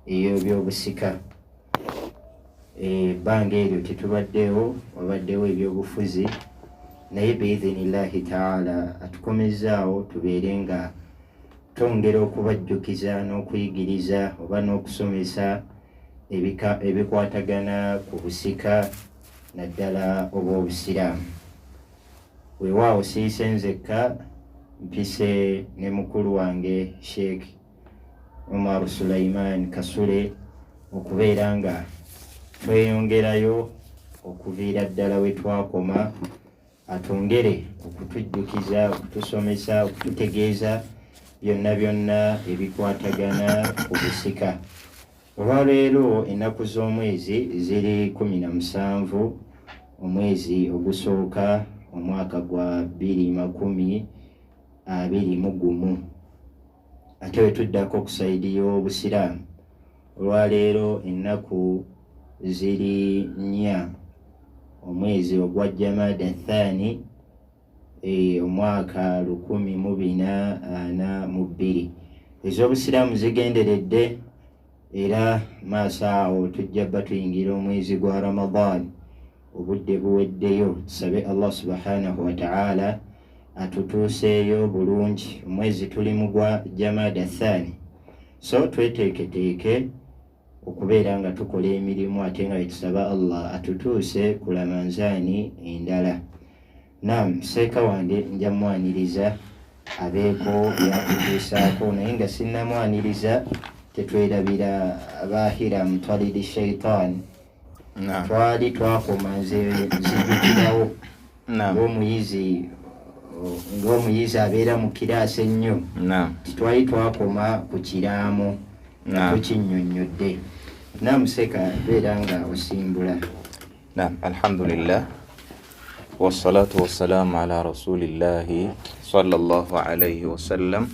Ey'ebyobusika. Ebbanga eryo tetubaddewo, wabaddewo ebyobufuzi, naye biidhinillahi taala atukomezzaawo tubeere nga twongera okubajjukiza n'okuyigiriza oba n'okusomesa ebikwatagana ku busika, naddala obw'Obusiraamu. Weewaawo siise nzekka, mpise ne mukulu wange Sheikh Umar Sulaiman Kasule okubeera nga tweyongerayo okuviira ddala we twakoma, atwongere okutujjukiza, okutusomesa, okututegeeza byonna byonna ebikwatagana ku busika. Olwaleero ennaku z'omwezi ziri 17, omwezi ogusooka, omwaka gwa 2021. Ate we tuddako ku side y'Obusiraamu, olwaleero ennaku ziri 4, omwezi ogwa Jamada Thani, omwaka 1442. Ez'Obusiraamu zigenderedde, era maaso awo tujja bba tuyingira omwezi gwa Ramadan. Obudde buweddeyo, tusabe Allah subhanahu wataala atutuuseeyo bulungi. Omwezi tuli mu gwa Jamada Thani, so tweteeketeeke okubeera nga tukola emirimu, ate nga betusaba Allah atutuuse ku Lamanzaani endala. Nam seeka wange nja mwaniriza abeeko byatutuusaako, naye nga sinnamwaniriza, tetwerabira bahira mutalidi shaitan. Twali twakoma, nze nzijukirawo ng'omuyizi abeera mu kiraasi ennyo, titwali twakoma ku kiraamo nga tukinnyonnyodde. Namuseka, beera nga osimbula. Naam, alhamdulillah wassalatu wassalamu ala rasulillahi sallallahu alayhi wasallam.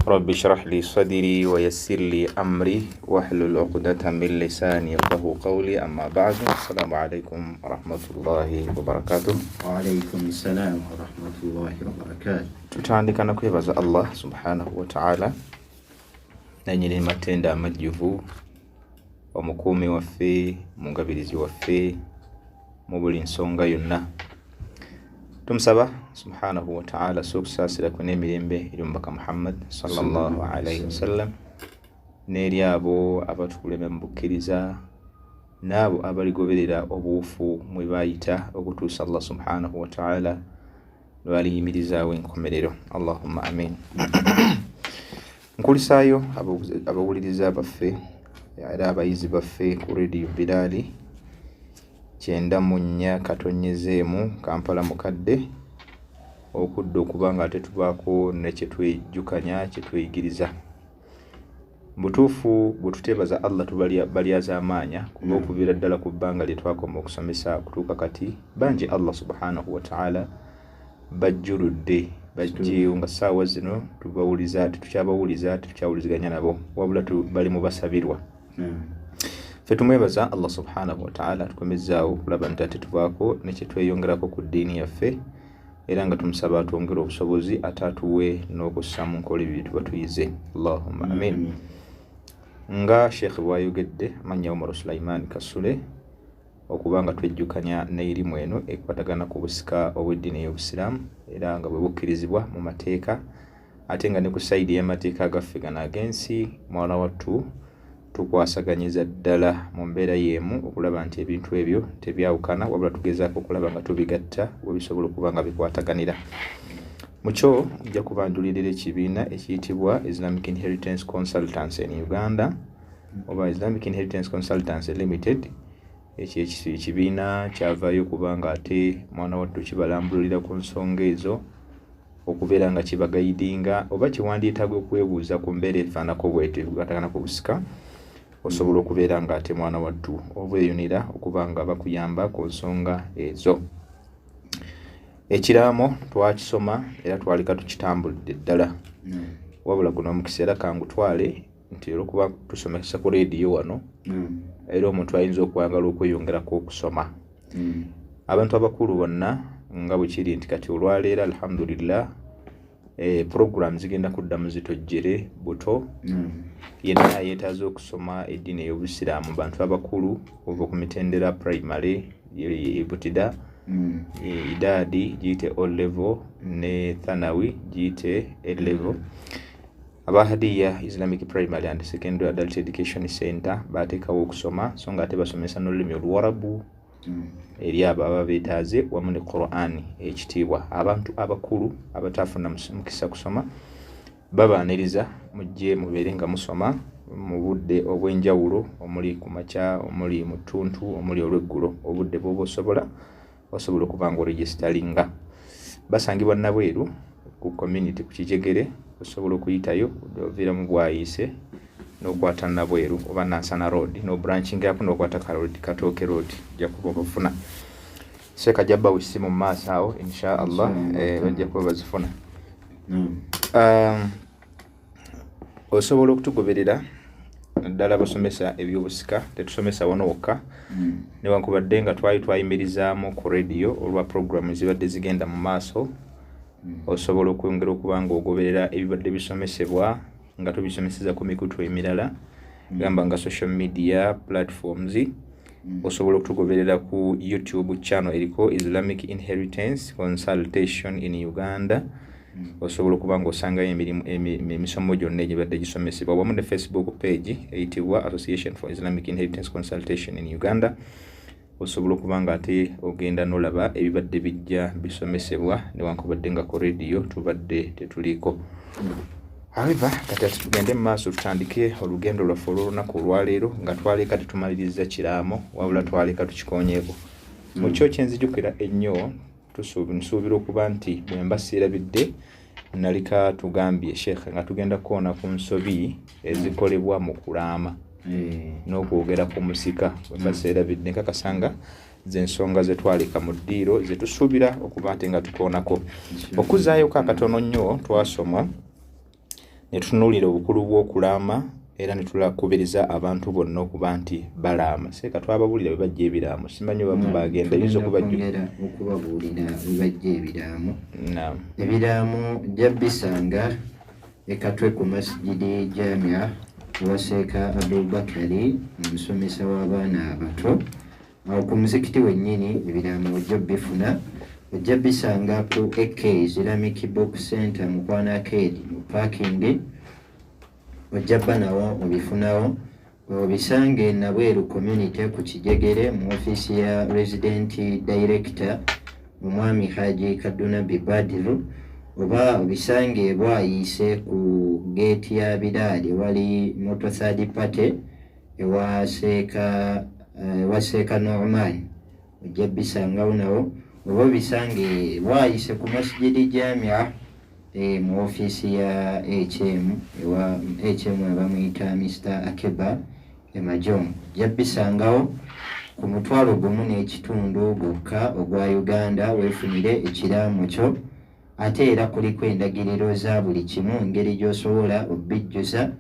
Rabbi shrah li sadri wa yassir li amri wahlul uqdatan min lisani yafqahu qawli. Amma ba'du, assalamu alaikum warahmatullahi wabarakatuh. Waalaikum salam warahmatullahi wabarakatuh. Tutandika na kwebaza Allah subhanahu wa ta'ala, nanyini matenda amajjuvu, omukuumi waffe, mugabirizi waffe mu buli nsonga yonna. Tumusaba subhanahu wataala so okusaasira kwe n'emirembe eri omubaka Muhammad sallallahu alaihi wasallam, n'eri abo abatukulembera mu bukkiriza n'abo abaligoberera obuwufu mwe bayita okutuusa Allah subhanahu wataala lwaliyimirizaawo enkomerero. Allahumma amin. Nkulisaayo abawuliriza baffe era abayizi baffe ku Radio Bilaali 94.1, Kampala Mukadde, okudda okuba nga ate tubaako ne kyetwejjukanya, kyetweyigiriza. Butuufu bwe tuteebaza Allah tubalyazaamaanya, kuba okuviira ddala ku bbanga lye twakoma okusomesa kutuuka kati, bangi Allah subhanahu wataala bajjuludde, bajjeewo nga ssaawa zino tubawuliza, tetukyabawuliza, tetukyawuliziganya nabo, wabula bali mu basabirwa. Ffe tumwebaza Allah subhanahu wataala tukomezzaawo okulaba nti ate tubaako nekyetweyongerako ku ddiini yaffe, era nga tumusaba atwongere obusobozi ate atuwe n'okussa mu nkola ebyo bye tuba tuyize. Allahumma amin. Nga sheekh bwayogedde, amannya Umar Sulaiman Kasule, okuba nga twejjukanya n'erimu eno ekwatagana ku busika obw'eddiini ey'Obusiraamu, era nga bwe bukkirizibwa mu mateeka, ate nga ne ku side y'amateeka agaffe gano ag'ensi, mwana wattu, tukwasaganyiza ddala mu mbeera y'emu okulaba nti ebintu ebyo tebyawukana, wabula tugezaako okulaba nga tubigatta we bisobola okuba nga bikwataganira. Mukyo nja kubanjulirira ekibiina ekiyitibwa Islamic Inheritance Consultancy in Uganda oba Islamic Inheritance Consultancy Limited. Ekyo ekibiina kyavaayo kubanga ate mwana wattu kibalambululira ku nsonga ezo, okubeera nga kibagayidinga oba kiwandiitaaga okwebuuza ku mbeera efaanako bwetyo ekugatagana ku busika. Osobola okubeera nga ate mwana wattu obweyunira okuba nga bakuyamba ku nsonga ezo. Ekiraamo twakisoma era twalika tukitambulidde ddala, wabula guno omukisa era kangutwale nti olwokuba tusomesa ku leediyo wano, era omuntu ayinza okwagala okweyongerako okusoma. Abantu abakulu bonna, nga bwe kiri nti kati olwaleero alhamdulillah Program zigenda kuddamu zitojjere buto. Yenna yeetaaze okusoma eddiini ey'obusiraamu, bantu abakulu okuva ku mitendera primary, ibtida, idaadi giyite O level, ne thanawi giyite A level. Aba Hadiya Islamic Primary and Secondary Adult Education Center bateekawo okusoma, so nga ate basomesa n'olulimi Oluwarabu eri abo ababa beetaaze, wamu ne Qur'an ekitiibwa. Abantu abakulu abataafuna mukisa kusoma babaaniriza, mujje mubeere nga musoma mu budde obw'enjawulo, omuli ku makya, omuli mu ttuntu, omuli olw'eggulo. Obudde bw'oba osobola, osobola okuba nga oregisteringa. Basangibwa Nabweru ku community ku Kijegere, osobola okuyitayo oviira mu Bwayiise n'okwata Nabweru oba Nansana Road, n'obranchingako n'okwata Katooke Road, ojja kuba obafuna. Seeka ajja bbawa essimu mu maaso awo insha Allah, bajja kuba bazifuna. Osobola okutugoberera naddala abasomesa ebyobusika, tetusomesa wano wokka, newankubadde nga twali twayimirizaamu ku radio olwa programu ezibadde zigenda mu maaso. Osobola okwongera okuba nga ogoberera ebibadde bisomesebwa nga tubisomeseza ku mikutu emirala, gamba nga social media platforms. Osobola okutugoberera ku YouTube channel eriko Islamic Inheritance Consultation in Uganda. Osobola okuba nga osangayo emisomo gyonna egibadde gisomesebwa, wamu ne Facebook page eyitibwa Association for Islamic Inheritance Consultation in Uganda. Osobola okuba nga ate ogenda n'olaba ebibadde bijja bisomesebwa, newankubadde nga ku radio tubadde tetuliiko. However, kati ate tugende mu maaso, tutandike olugendo lwaffe olw'olunaku olwaleero nga twaleka tetumaliriza kiraamo, wabula twaleka tukikonyeeko. Mu kyo kyenzijukira ennyo, nsuubira okuba nti bwe mba siirabidde, nalika tugambye Sheekh nga tugenda kukoona ku nsobi ezikolebwa mu kulaama n'okwogera ku musika. Bwe mba seerabidde, nkakasanga z'ensonga ze twaleka mu ddiiro ze tusuubira okuba nti nga tukoonako. Okuzaayoko akatono nnyo, twasoma ne tutunuulira obukulu bw'okulaama era ne tulakubiriza abantu bonna okuba nti balaama. Seeka twababulira bwe bajja ebiraamo, simanyi oba bagenda yinza okubajjukira okubabuulira bwe bajja ebiraamo. Ebiraamo ojja bisanga ekatwe ku Masjidi Jamia ewa Seeka Abubakari, omusomesa w'abaana abato. Awo ku muzikiti wennyini ebiraamo ojja bifuna. Ojja bisanga ku AK Islamic Book Center, Mukwano Arcade mu parking, ojja bba nawo obifunawo. Obisange Nabweru community ku Kijegere mu ofiisi ya resident director, omwami Haji Kadunabi Badiru, oba obisange Bwayiise ku geeti ya Biraali ewali moto third party ewa Seeka Norman, ojja bisangawo nawo. Oba obisange Bwayiise ku Masjidi Jamia, mu ofiisi ya HM, ewa HM abamuyita Mr Akeba Emajong, ojja bisangawo ku 15,000 gwokka ogwa Uganda, weefunire ekiraamo kyo. Ate era kuliko endagiriro za buli kimu, engeri gy'osobola obijjuza,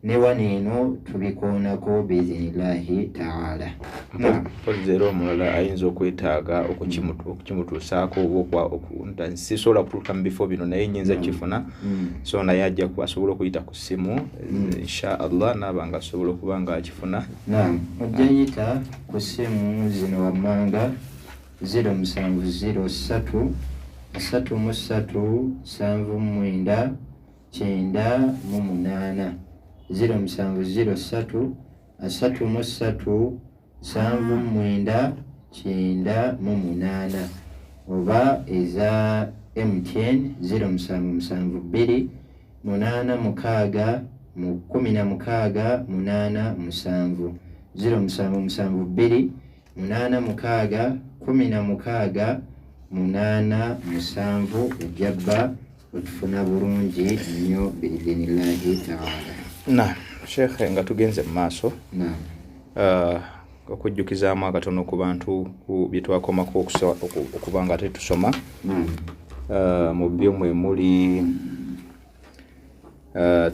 ne wano eno tubikoonako biizinillahi taala. Mpozi era omulala ayinza okwetaaga okukimutuusaako oba sisobola kutuuka mu bifo bino naye nyinza kifuna, so naye ajja asobola okuyita ku ssimu insha Allah naaba nga asobola okuba nga akifuna. Naam, ojja yita ku ssimu zino wammanga: 0703 33 79 98, 0703 33 79 98, oba eza MTN 0772 86 16 87, 0772 86 16 87. Ojjabba otufuna bulungi nnyo biidhinillahi taala. Na Sheekhe, nga tugenze mu maaso, okujjukizaamu akatono ku bantu ku bye twakomako okuba nga tetusoma, mu byo mwe muli,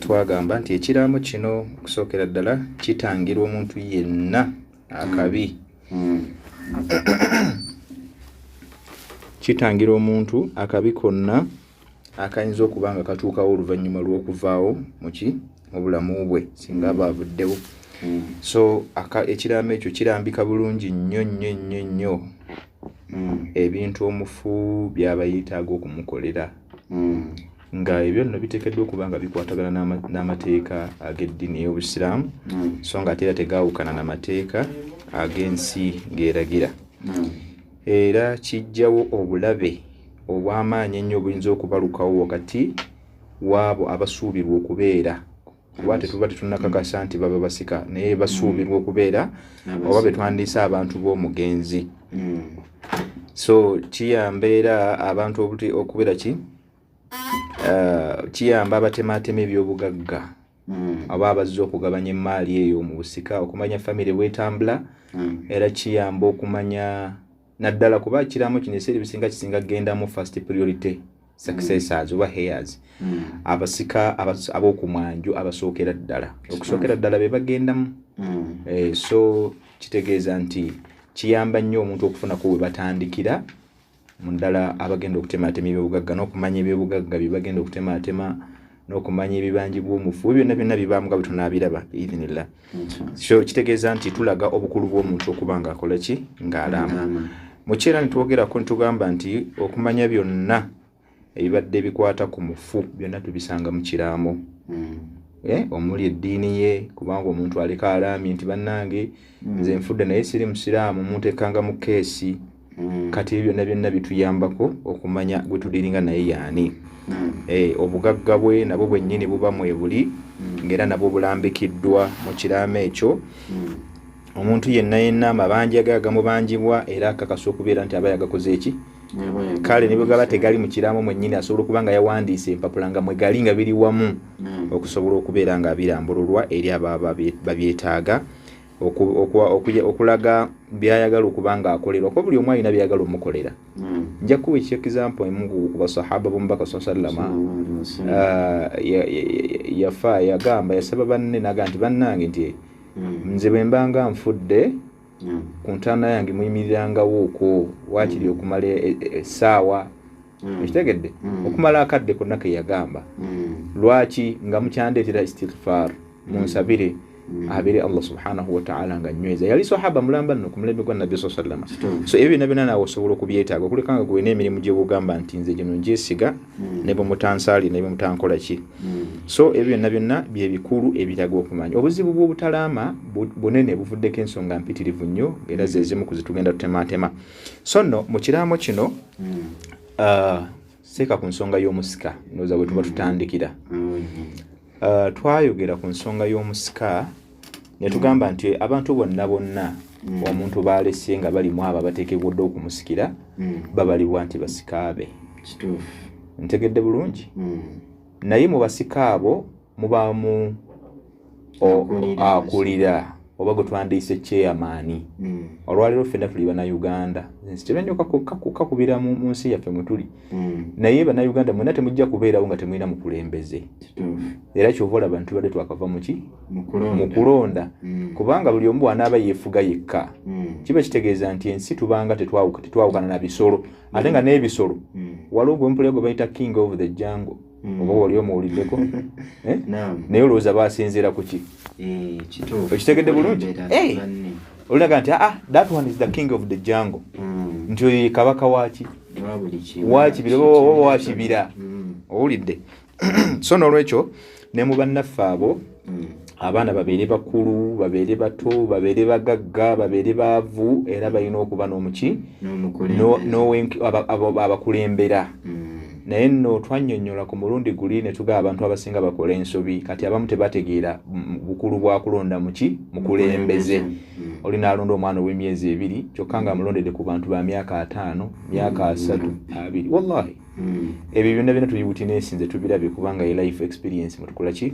twagamba nti ekiraamo kino okusookera ddala kitangira omuntu yenna akabi, kitangira omuntu akabi konna. Akayinza okuba nga katuukawo oluvannyuma lw'okuvaawo muki mu bulamu bwe singa aba avuddewo. So ekiraamo ekyo kirambika bulungi nnyo nnyo nnyo nnyo ebintu omufu by'aba yeetaaga okumukolera, nga ebyo nno biteekeddwa okuba nga bikwatagana n'amateeka ag'eddiini ey'Obusiraamu, so nga ate era tegaawukana n'amateeka ag'ensi ng'eragira. Era kijjawo obulabe obw'amaanyi ennyo obuyinza okubalukawo wakati waabo abasuubirwa okubeera, kuba tetuba tetunnakakasa nti baba basika, naye basuubirwa okubeera oba be twandiise abantu b'omugenzi. So kiyamba era abantu okubeera ki, kiyamba abatemaatema ebyobugagga oba abazze okugabanya emmaali eyo mu busika okumanya famire bwetambula. Era kiyamba okumanya naddala kuba kiraamo kino ebiseera ebisinga kisinga kugendamu first priority successors oba heirs, abasika ab'okumwanjo abasookera ddala, okusookera ddala be bagendamu. So kitegeeza nti kiyamba nnyo omuntu okufunako we batandikira, muddala abagenda okutemaatema ebyobugagga n'okumanya ebyobugagga bye bagenda okutemaatema n'okumanya ebibanjibwa omufu, byonna byonna bibaamu nga bwe tunaabiraba biidhinillah. So kitegeeza nti tulaga obukulu bw'omuntu okuba ng'akola ki, ng'alaama. Mukyera nitwogerako nitugamba nti okumanya byonna ebibadde bikwata ku mufu byonna tubisanga mu kiraamo, omuli eddiini ye, kubanga omuntu aleka alaamye nti bannange nze nfudde naye siri musiraamu, munteekanga mu keesi. Kati ebyo byonna byonna bituyambako okumanya gwe tudiringa naye yaani. Obugagga bwe nabwo bwennyini buba mwebuli, ng'era nabwo bulambikiddwa mu kiraamo ekyo. Omuntu yenna yenna amabanja ge agamubanjibwa era akakasa okubeera nti aba yagakoze eki. Kale ne bwe gaba tegali mu kiraamo mwennyini, asobola okuba nga yawandiise empapula nga mwe gali nga biri wamu, okusobola okubeera nga birambululwa eri ababa babyetaaga okulaga byayagala okuba nga akolerwa, kuba buli omu alina byayagala omukolera. Nja kuwa example emu ku basahaba b'omubaka sallama. Yafa yagamba, yasaba banne naga nti bannange, nti nze bwe mbanga nfudde, ku ntaana yange muyimirirangawo okwo waakiri okumala essaawa, ekitegedde, okumala akadde konna ke yagamba. Lwaki? Nga mukyandeetera istighfar, munsabire abeere Allah subhanahu wataala nga nyweza. Yali sahaba mulamba nno ku mulembe gwa Nabbi saa sallama. So ebyo byonna byonna naawe osobola okubyetaaga, okuleka nga gwena emirimu gye bugamba nti nze gino ngyesiga ne bwe mutansaali ne bwe mutankola ki. So ebyo byonna byonna byebikulu ebiraga okumanya. Obuzibu bw'obutalaama bunene, buvuddeko ensonga mpitirivu nnyo, era ze zimu ku zitugenda tutemaatema. So nno mu kiraamo kino, seeka ku nsonga y'omusika, ndowooza bwe tuba tutandikira. Twayogera ku nsonga y'omusika ne tugamba nti abantu bonna bonna omuntu baalese nga balimu abo abateekebwadde okumusikira babalibwa nti basikaabe. Ntegedde bulungi? Naye mu basika abo mubaamu akulira oba gwe twandiise chairman. Olwaleero ffenna tuli Bannayuganda, nsi tebennyo kakubira mu nsi yaffe mwe tuli, naye Bannayuganda mwenna temujja kubeerawo nga temulina mukulembeze. Era kyova olaba nti tubadde twakava muki, mu kulonda, kubanga buli omu bw'anaaba yeefuga yekka, kiba kitegeeza nti ensi tubanga tetwawukana na bisolo. Ate nga n'ebisolo waliwo gwe mpulira gwe bayita king of the jungle, oba wali omuwuliddeko, eh? Naye olowooza basinziira ku ki? Okitegedde bulungi? Olinaga nti ah, that one is the king of the jungle, nti oyo ye kabaka waki, wakibira oba wakibira. Owulidde? So n'olwekyo ne mu bannaffe abo, abaana babeere bakulu, babeere bato, babeere bagagga, babeere baavu, era balina okuba n'omuki, abakulembera. Naye nno twannyonnyola ku mulundi guli ne tugaba abantu abasinga bakola ensobi. Kati abamu tebategeera bukulu bwa kulonda muki, mukulembeze. Oli n'alonda omwana ow'emyezi 2, kyokka nga amulondedde ku bantu ba myaka 50, myaka 30, 20. Wallahi ebyo byonna byonna tubiwitnessinze, tubirabye, kubanga ye life experience mwetukola ki,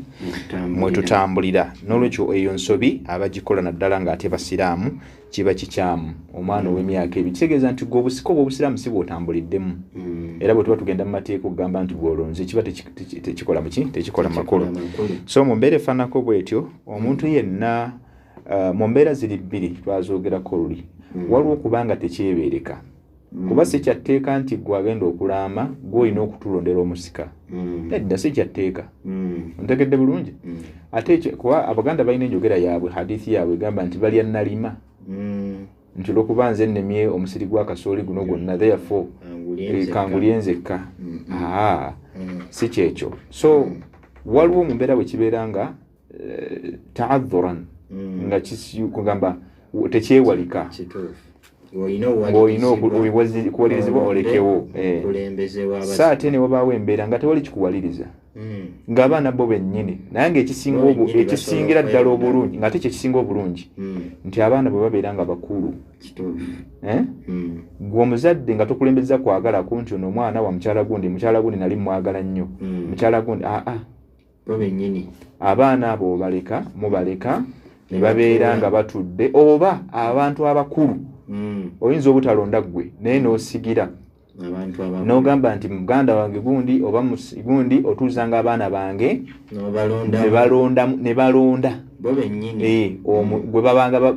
mwetutambulira. N'olwekyo eyo nsobi abagikola, naddala ng'ate basiraamu, kiba kikyamu. Omwana ow'emyaka 2 kitegeeza nti gwe obusika obwa obusiraamu si bw'otambuliddemu. Era bwe tuba tugenda mu mateeka okugamba nti gw'olonze, kiba tekikola muki, tekikola makulu. So mu mbeera efaanako bwetyo, omuntu yenna, mu mbeera ziri bbiri, twazoogerako luli, waliwo okubanga tekyebeereka. Kuba si kyatteeka nti gwe agenda okulaama gw'olina okutulondera omusika. Nedda, si kyatteeka. Ontegedde bulungi? Ate kuba Abaganda balina enjogera yaabwe, hadithi yaabwe egamba nti balya nalima. Nti olwokuba nze nnemye omusiri gwa kasooli guno gwonna, therefore kangulye nzekka. Si kyekyo. So waliwo mu mbeera bwe kibeera nga ta'adhuran, nga kugamba tekyewalika, ng'olina kuwalirizibwa olekewo. So ate ne wabaawo embeera nga tewali kikuwaliriza, ng'abaana bo bennyini, naye ng'ekisingira ddala obulungi, ng'ate kyekisinga obulungi nti abaana bwe babeera nga bakulu, gwe omuzadde nga tokulembeza kwagalako nti ono omwana wa mukyala gundi, mukyala gundi nali mwagala nnyo, mukyala gundi, abaana abo obaleka, mubaleka ne babeera nga batudde, oba abantu abakulu oyinza obutalonda ggwe naye n'osigira n'ogamba nti muganda wange gundi oba gundi otuuzanga abaana bange ne balonda gwe babanga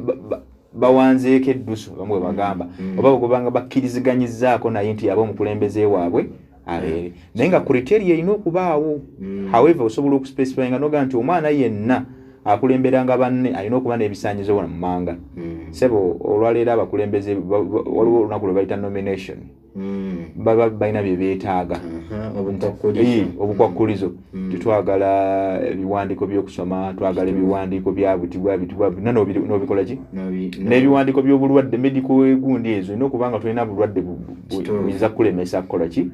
bawanzeeko eddusu, abamu bwe bagamba, oba gwe babanga bakkiriziganyizzaako naye nti aba omukulembeze waabwe abeere, naye nga criteria erina okubaawo. However, osobola okuspecifyinga n'ogamba nti omwana yenna akulemberanga banne alina okuba n'ebisaanyizo wano mu manga. Sebo olwaleero abakulembeze waliwo olunaku lwe bayita nomination, baba balina bye beetaaga, obukwakkulizo. Tetwagala ebiwandiiko by'okusoma, twagala ebiwandiiko bya butibwa bitibwa n'obikola ki, n'ebiwandiiko by'obulwadde, medical egundi ezo olina okuba nga tolina bulwadde buyinza kukulemesa kukola ki,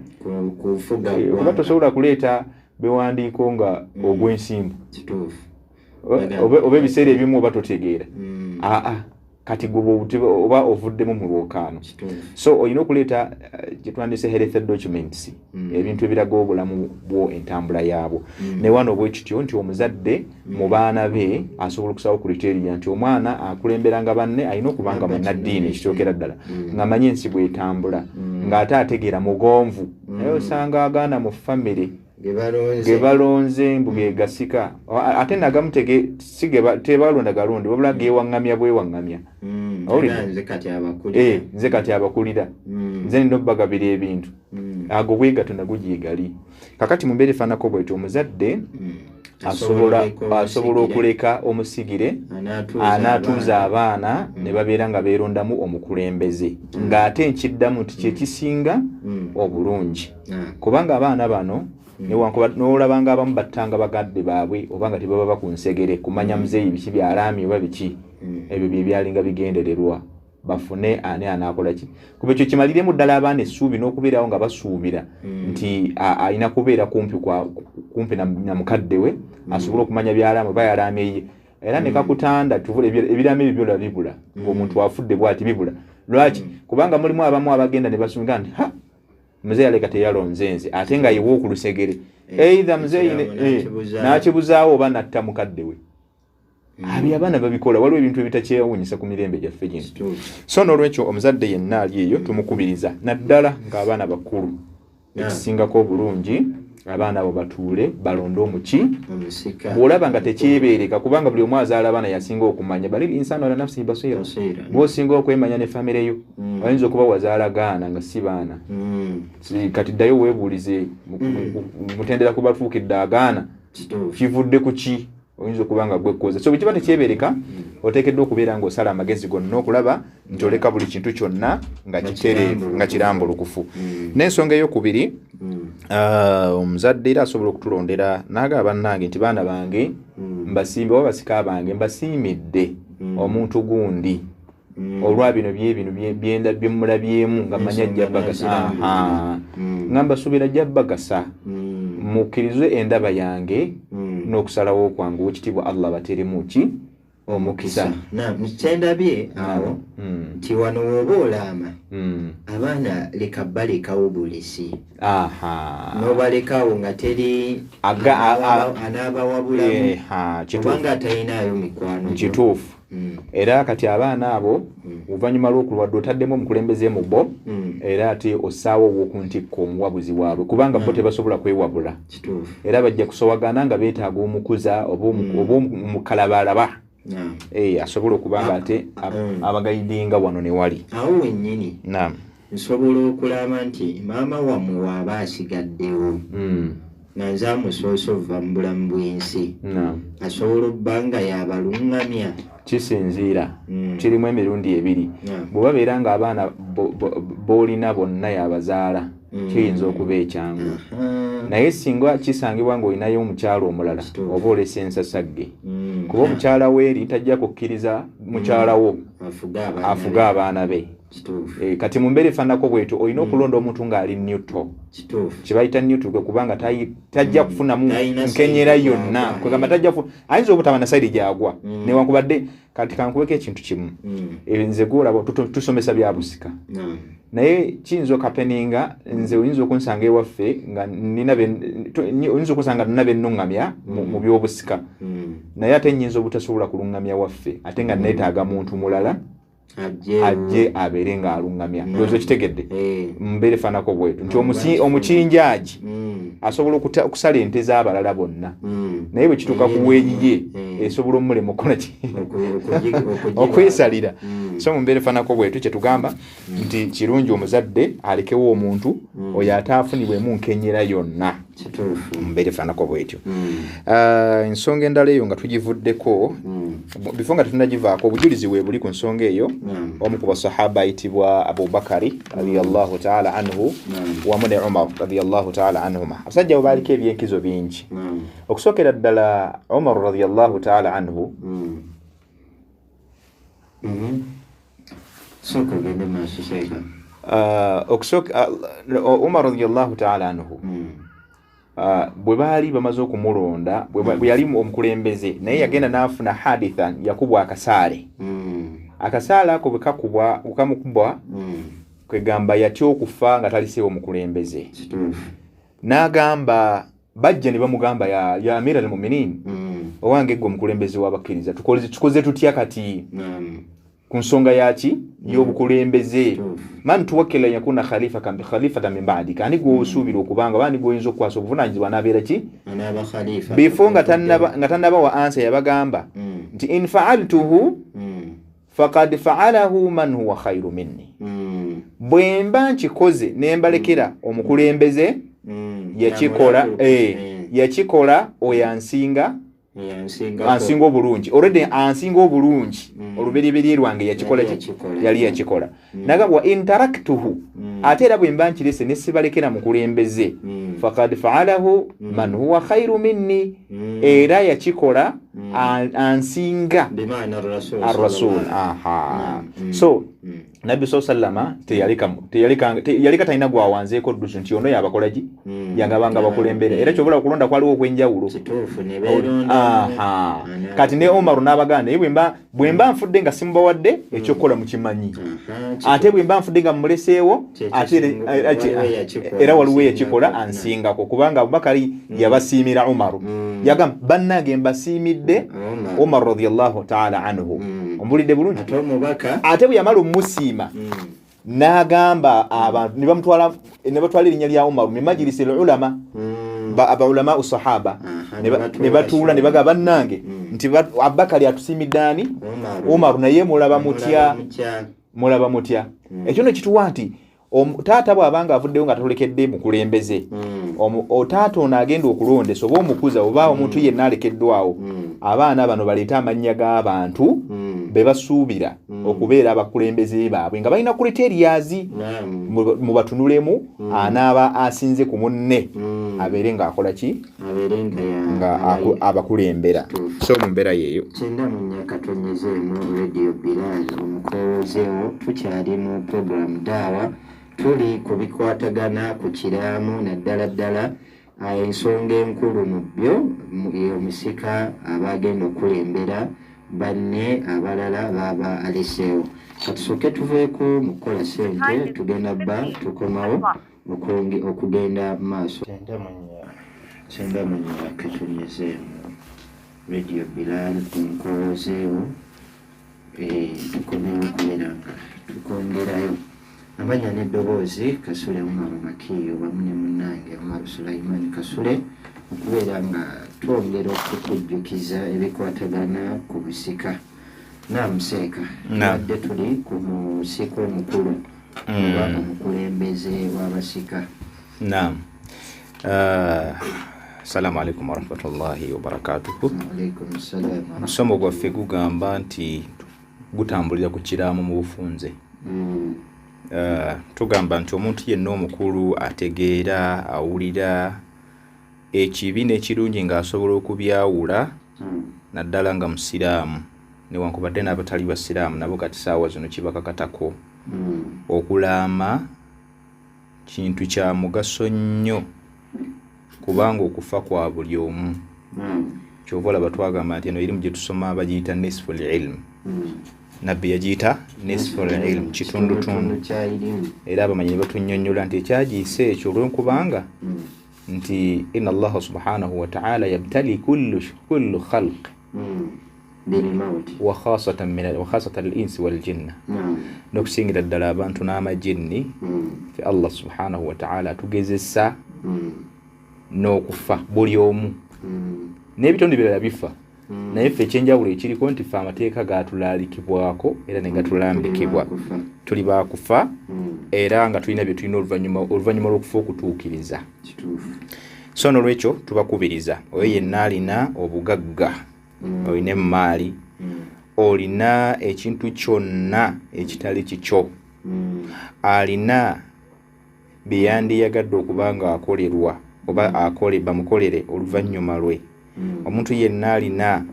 kuba tosobola kuleeta biwandiiko nga ogw'ensimbu oba ebiseera ebimu oba totegeera. Kati gwe oba ovuddemu mu lwokaano. So olina okuleeta gye twandise health documents, ebintu ebiraga obulamu bwo, entambula yaabwo. Ne wano bwe kityo nti omuzadde mu baana be asobola okusalawo criteria nti omwana akulemberanga banne alina okuba nga munnaddiini ekitookera ddala, ng'amanyi ensi bw'etambula, ng'ate ategeera, mugonvu. Naye osanga agaana mu famire ge balonze mbu ge gasika, ate nagamu tebalonda galonde, wabula gewaŋŋamya bwewaŋŋamya. Nze kati abakulira, nze nina obbagabira ebintu, ago bwegato nago gyegali. Kakati mu mbeera efaanako bwetyo, omuzadde asobola okuleka omusigire anaatuuza abaana ne babeera nga beerondamu omukulembeze, ng'ate nkiddamu nti kyekisinga obulungi, kubanga abaana bano n'olabanga abamu battanga bagadde baabwe oba nga tebababa ku nsegere kumanya muzeeyi biki byalaamye oba biki, ebyo bye byalinga bigendererwa bafune ani anaakola ki, kuba ekyo kimaliremu ddala abaana essuubi n'okubeerawo nga basuubira nti alina kubeera kumpi na mukadde we asobole okumanya byalaamye oba yalaamye ye. Era ne kakutanda tuvula ebiraamo ebyo byolaba bibula ng'omuntu afudde bw'ati bibula. Lwaki? Kubanga mulimu abamu abagenda ne basunga nti ha, muzeeyi aleka teyalonze nze, ate nga yewa okulusegere, either muzeeyi n'akibuzaawo oba natta mukadde we. Abyo abaana babikola. Waliwo ebintu ebitakyewuunyisa ku mirembe gyaffe gino. So n'olwekyo omuzadde yenna ali eyo tumukubiriza, naddala ng'abaana bakulu, ekisingako obulungi abaana abo batuule balonde omuki bw'olaba nga tekyebeereka, kubanga buli omu azaala abaana yasinga okumanya, balil insaanu ala nafsihi basira, bw'osinga okwemanya ne famire yo. Oyinza okuba wazaala gaana nga si baana, kati ddayo weebuulize mutendera kubatuukidde agaana kivudde ku ki, oyinza okuba nga gwekkoza. So bwe kiba tekyebeereka, oteekeddwa okubeera ng'osala amagezi gonna okulaba nti oleka buli kintu kyonna nga kitereevu, nga kirambulukufu. N'ensonga eyokubiri, omuzadde era asobola okutulondera n'agamba, bannange, nti baana bange mbasiimbe oba basika bange mbasiimidde omuntu gundi olwa bino byebino byenda byemulabyemu nga manya ajja bagasa, nga mbasuubira ajja bagasa, mukkirize endaba yange n'okusalawo kwange, owekitiibwa Allah bateremu ki omukisa. Kyendabye awo nti wano woba olaama abaana leka balekawo bulesi, n'obalekawo nga teri anaabawabulamu obanga atalinayo mikwano. Kituufu. Era kati abaana abo oluvannyuma lw'okulwadde otaddemu omukulembeze mu bo, era ate ossaawo ow'oku ntikko omuwabuzi waabwe, kubanga bo tebasobola kwewabula, era bajja kusowagana nga beetaaga omukuza oba omukalabalaba asobola okuba nga ate abagaidinga wano ne wali. Awo wennyini. Naam. Nsobola okulaba nti maama wammwe waaba asigaddewo nga nze amusoose ova mu bulamu bw'ensi, asobola obba nga yabaluŋŋamya? Kisinziira, kirimu emirundi ebiri. Bwe babeera nga abaana b'olina bonna yabazaala, kiyinza okuba ekyangu. Naye singa kisangibwa ng'olinayo omukyala omulala, oba olesa ensasagge, kuba omukyala weeri tajja kukkiriza mukyala wo afuge abaana be. Kati mu mbeera efaananako bwetyo, olina okulonda omuntu ng'ali neutral, kibayita neutral, kwe kubanga tajja kufunamu nkenyera yonna. Kwegamba tajja, ayinza obutaba na side gyagwa. Newankubadde kati kankuweko ekintu kimu, nze gwolaba tusomesa bya busika, naye kiyinza okahappeninga nze oyinza okunsanga ewaffe nga nina, oyinza okunsanga nina bennuŋŋamya mu byobusika, naye ate nyinza obutasobola kuluŋŋamya waffe, ate nga neetaaga muntu mulala ajje abeere ng'aluŋŋamya. Ndowooza okitegedde. Mbeera efaanako bwetu nti omukinjaagi asobola okusala ente z'abalala bonna, naye bwe kituuka ku weeyiye, esobola omulema okukola ki? Okwesalira. So mu mbeera efaanako bwetu, kyetugamba nti kirungi omuzadde alekewo omuntu oyo ate afunibwemu nkenyera yonna mu mbeera efaanako bwetyo. Ensonga endala eyo nga tugivuddeko, bifo nga tetunagivaako, obujulizi weebuli ku nsonga eyo. Omu ku basahaba ayitibwa Abubakari radiyallahu taala anhu wamu ne Umar radiyallahu taala anhuma, abasajja abo baaliko ebyenkizo bingi. Okusookera ddala Umar radiyallahu taala anhu Sooka ogende maaso, Seeka. Okusooka Umar radiyallahu taala anhu, bwe baali bamaze okumulonda, bwe yali omukulembeze, naye yagenda n'afuna haditha, yakubwa akasaale. Akasaale ako bwe kakubwa, bwe kamukubwa, kwegamba yatya okufa nga taliseewo omukulembeze. N'agamba, bajja ne bamugamba, ya amira al muminin, owange gwe omukulembeze w'abakkiriza, tukoze tutya kati ku nsonga yaki y'obukulembeze? Man tuwakkila yakuna khalifatan min ba'dika, ani gwosuubira okubanga oba ani gwoyinza okukwasa obuvunanyizibwa n'abeera ki anaaba khalifa before nga tannaba wa answer, yabagamba nti in fa'altuhu faqad fa'alahu man huwa khairu minni. Bwe mba nkikoze ne mbalekera omukulembeze, yakikola, yakikola oyo ansinga ansinga obulungi, already ansinga obulungi. Olubereberye lwange yakikola Yali ki? yakikola. Yali yakikola. Nagamba wa in taraktuhu, ate era bwe mba nkirese ne sibalekera mukulembeze, faqad fa'alahu man huwa khairu minni, era yakikola ansinga. Bimaana rasul. Arrasul, aha. So Nabbi saa sallama teyaleka talina gwawanzeeko ddusu nti ono yabakola ki, yagabanga bakulembera. Era kyobola okulonda kwaliwo okw'enjawulo. Kituufu, ne beeronda. Aha. Kati ne Omaru n'abaganda, naye bwe mba nfudde nga simubawadde ekyokukola, mukimanyi. Ate bwe mba nfudde nga mumuleseewo, ate Waliwo eyakikola, era waliwo eyakikola ansingako. Ansingako, kubanga Abubakari yabasiimira Umaru. Yagamba, bannange, mbasiimidde Umar. Umar radiyallahu taala anhu. Ombulidde bulungi? Ate omubaka Ate bwe yamala omusiima, n'agamba abantu ne bamutwala, ne batwala erinnya lya Umaru mi majlisi ulama, abaulamau sahaba, ne ne batuula ne bagamba, bannange, nti Abubakari atusiimidde ani? Umaru. Umaru, naye mulaba mutya? Mulaba mutya? Mulaba mutya? Ekyo no kituwa nti taata bw'abanga avuddeyo nga tatolekedde mukulembeze, taata ono agenda okulondesa oba omukuza oba omuntu yenna alekeddwawo, abaana bano baleete amannya g'abantu be basuubira okubeera abakulembeze baabwe nga balina criterias, mubatunulemu anaaba asinze ku munne, abeere ng'akola ki? Abeere nga nga abakulembera. So mu mbeera yeeyo. 94.1 Radio Bilal omukoowozeewo. Tukyali mu program Daawa, tuli ku bikwatagana ku kiraamu, naddala ddala ensonga enkulu mu byo omusika abagenda okukulembera banne abalala baba aleseewo. Katusooke tuveeko mu kukola sente, tugenda bba tukomawo okugenda maaso. 94.1 Radio Bilal omukowozeewo. Tukomewo okubeera nga tukongerayo amanya n'eddoboozi. Kasule Umaru Makiyo wamu ne munnange Umaru Sulaiman Kasule, okubeera nga twongera okukujjukiza ebikwatagana ku busika. Naamuseeka, tubadde tuli ku musika omukulu. Oba omukulembeze w'abasika. Naam. Assalamu alaikum warahmatullahi wabarakatuhu. Alaikum salam. Omusomo gwaffe gugamba nti gutambulira ku kiraamo mu bufunze. Tugamba nti omuntu yenna omukulu ategeera, awulira ekibi n'ekirungi ng'asobola okubyawula, naddala nga musiraamu, newankubadde n'abatali basiraamu nabo kati saawa zino kibakakatako. Okulaama kintu kya mugaso nnyo kubanga okufa kwa buli omu. Kyova olaba twagamba nti eno irimu gye tusoma bagiyita nisful ilm. Nabbi yagiyita nisful ilm, kitundutundu. Era abamanyi ne batunnyonnyola nti ekyagiyise ekyo olw'okubanga nti inna Allaha subhanahu wa ta'ala yabtali kullu khalq wa khasatan al-insi wal jinna, n'okusingira ddala abantu n'amajinni. Fe Allah subhanahu wa ta'ala atugezesa n'okufa buli omu, n'ebitonde birala bifa, naye ffe ekyenjawulo ekiriko nti ffe amateeka gatulaalikibwako era ne gatulambikibwa, tuli baakufa era nga tulina bye tulina oluvannyuma lw'okufa okutuukiriza. So n'olwekyo tubakubiriza oyo yenna alina obugagga, olina emmaali, olina ekintu kyonna ekitali kikyo, alina bye yandiyagadde okuba nga akolerwa oba akole bamukolere oluvannyuma lwe, omuntu yenna alina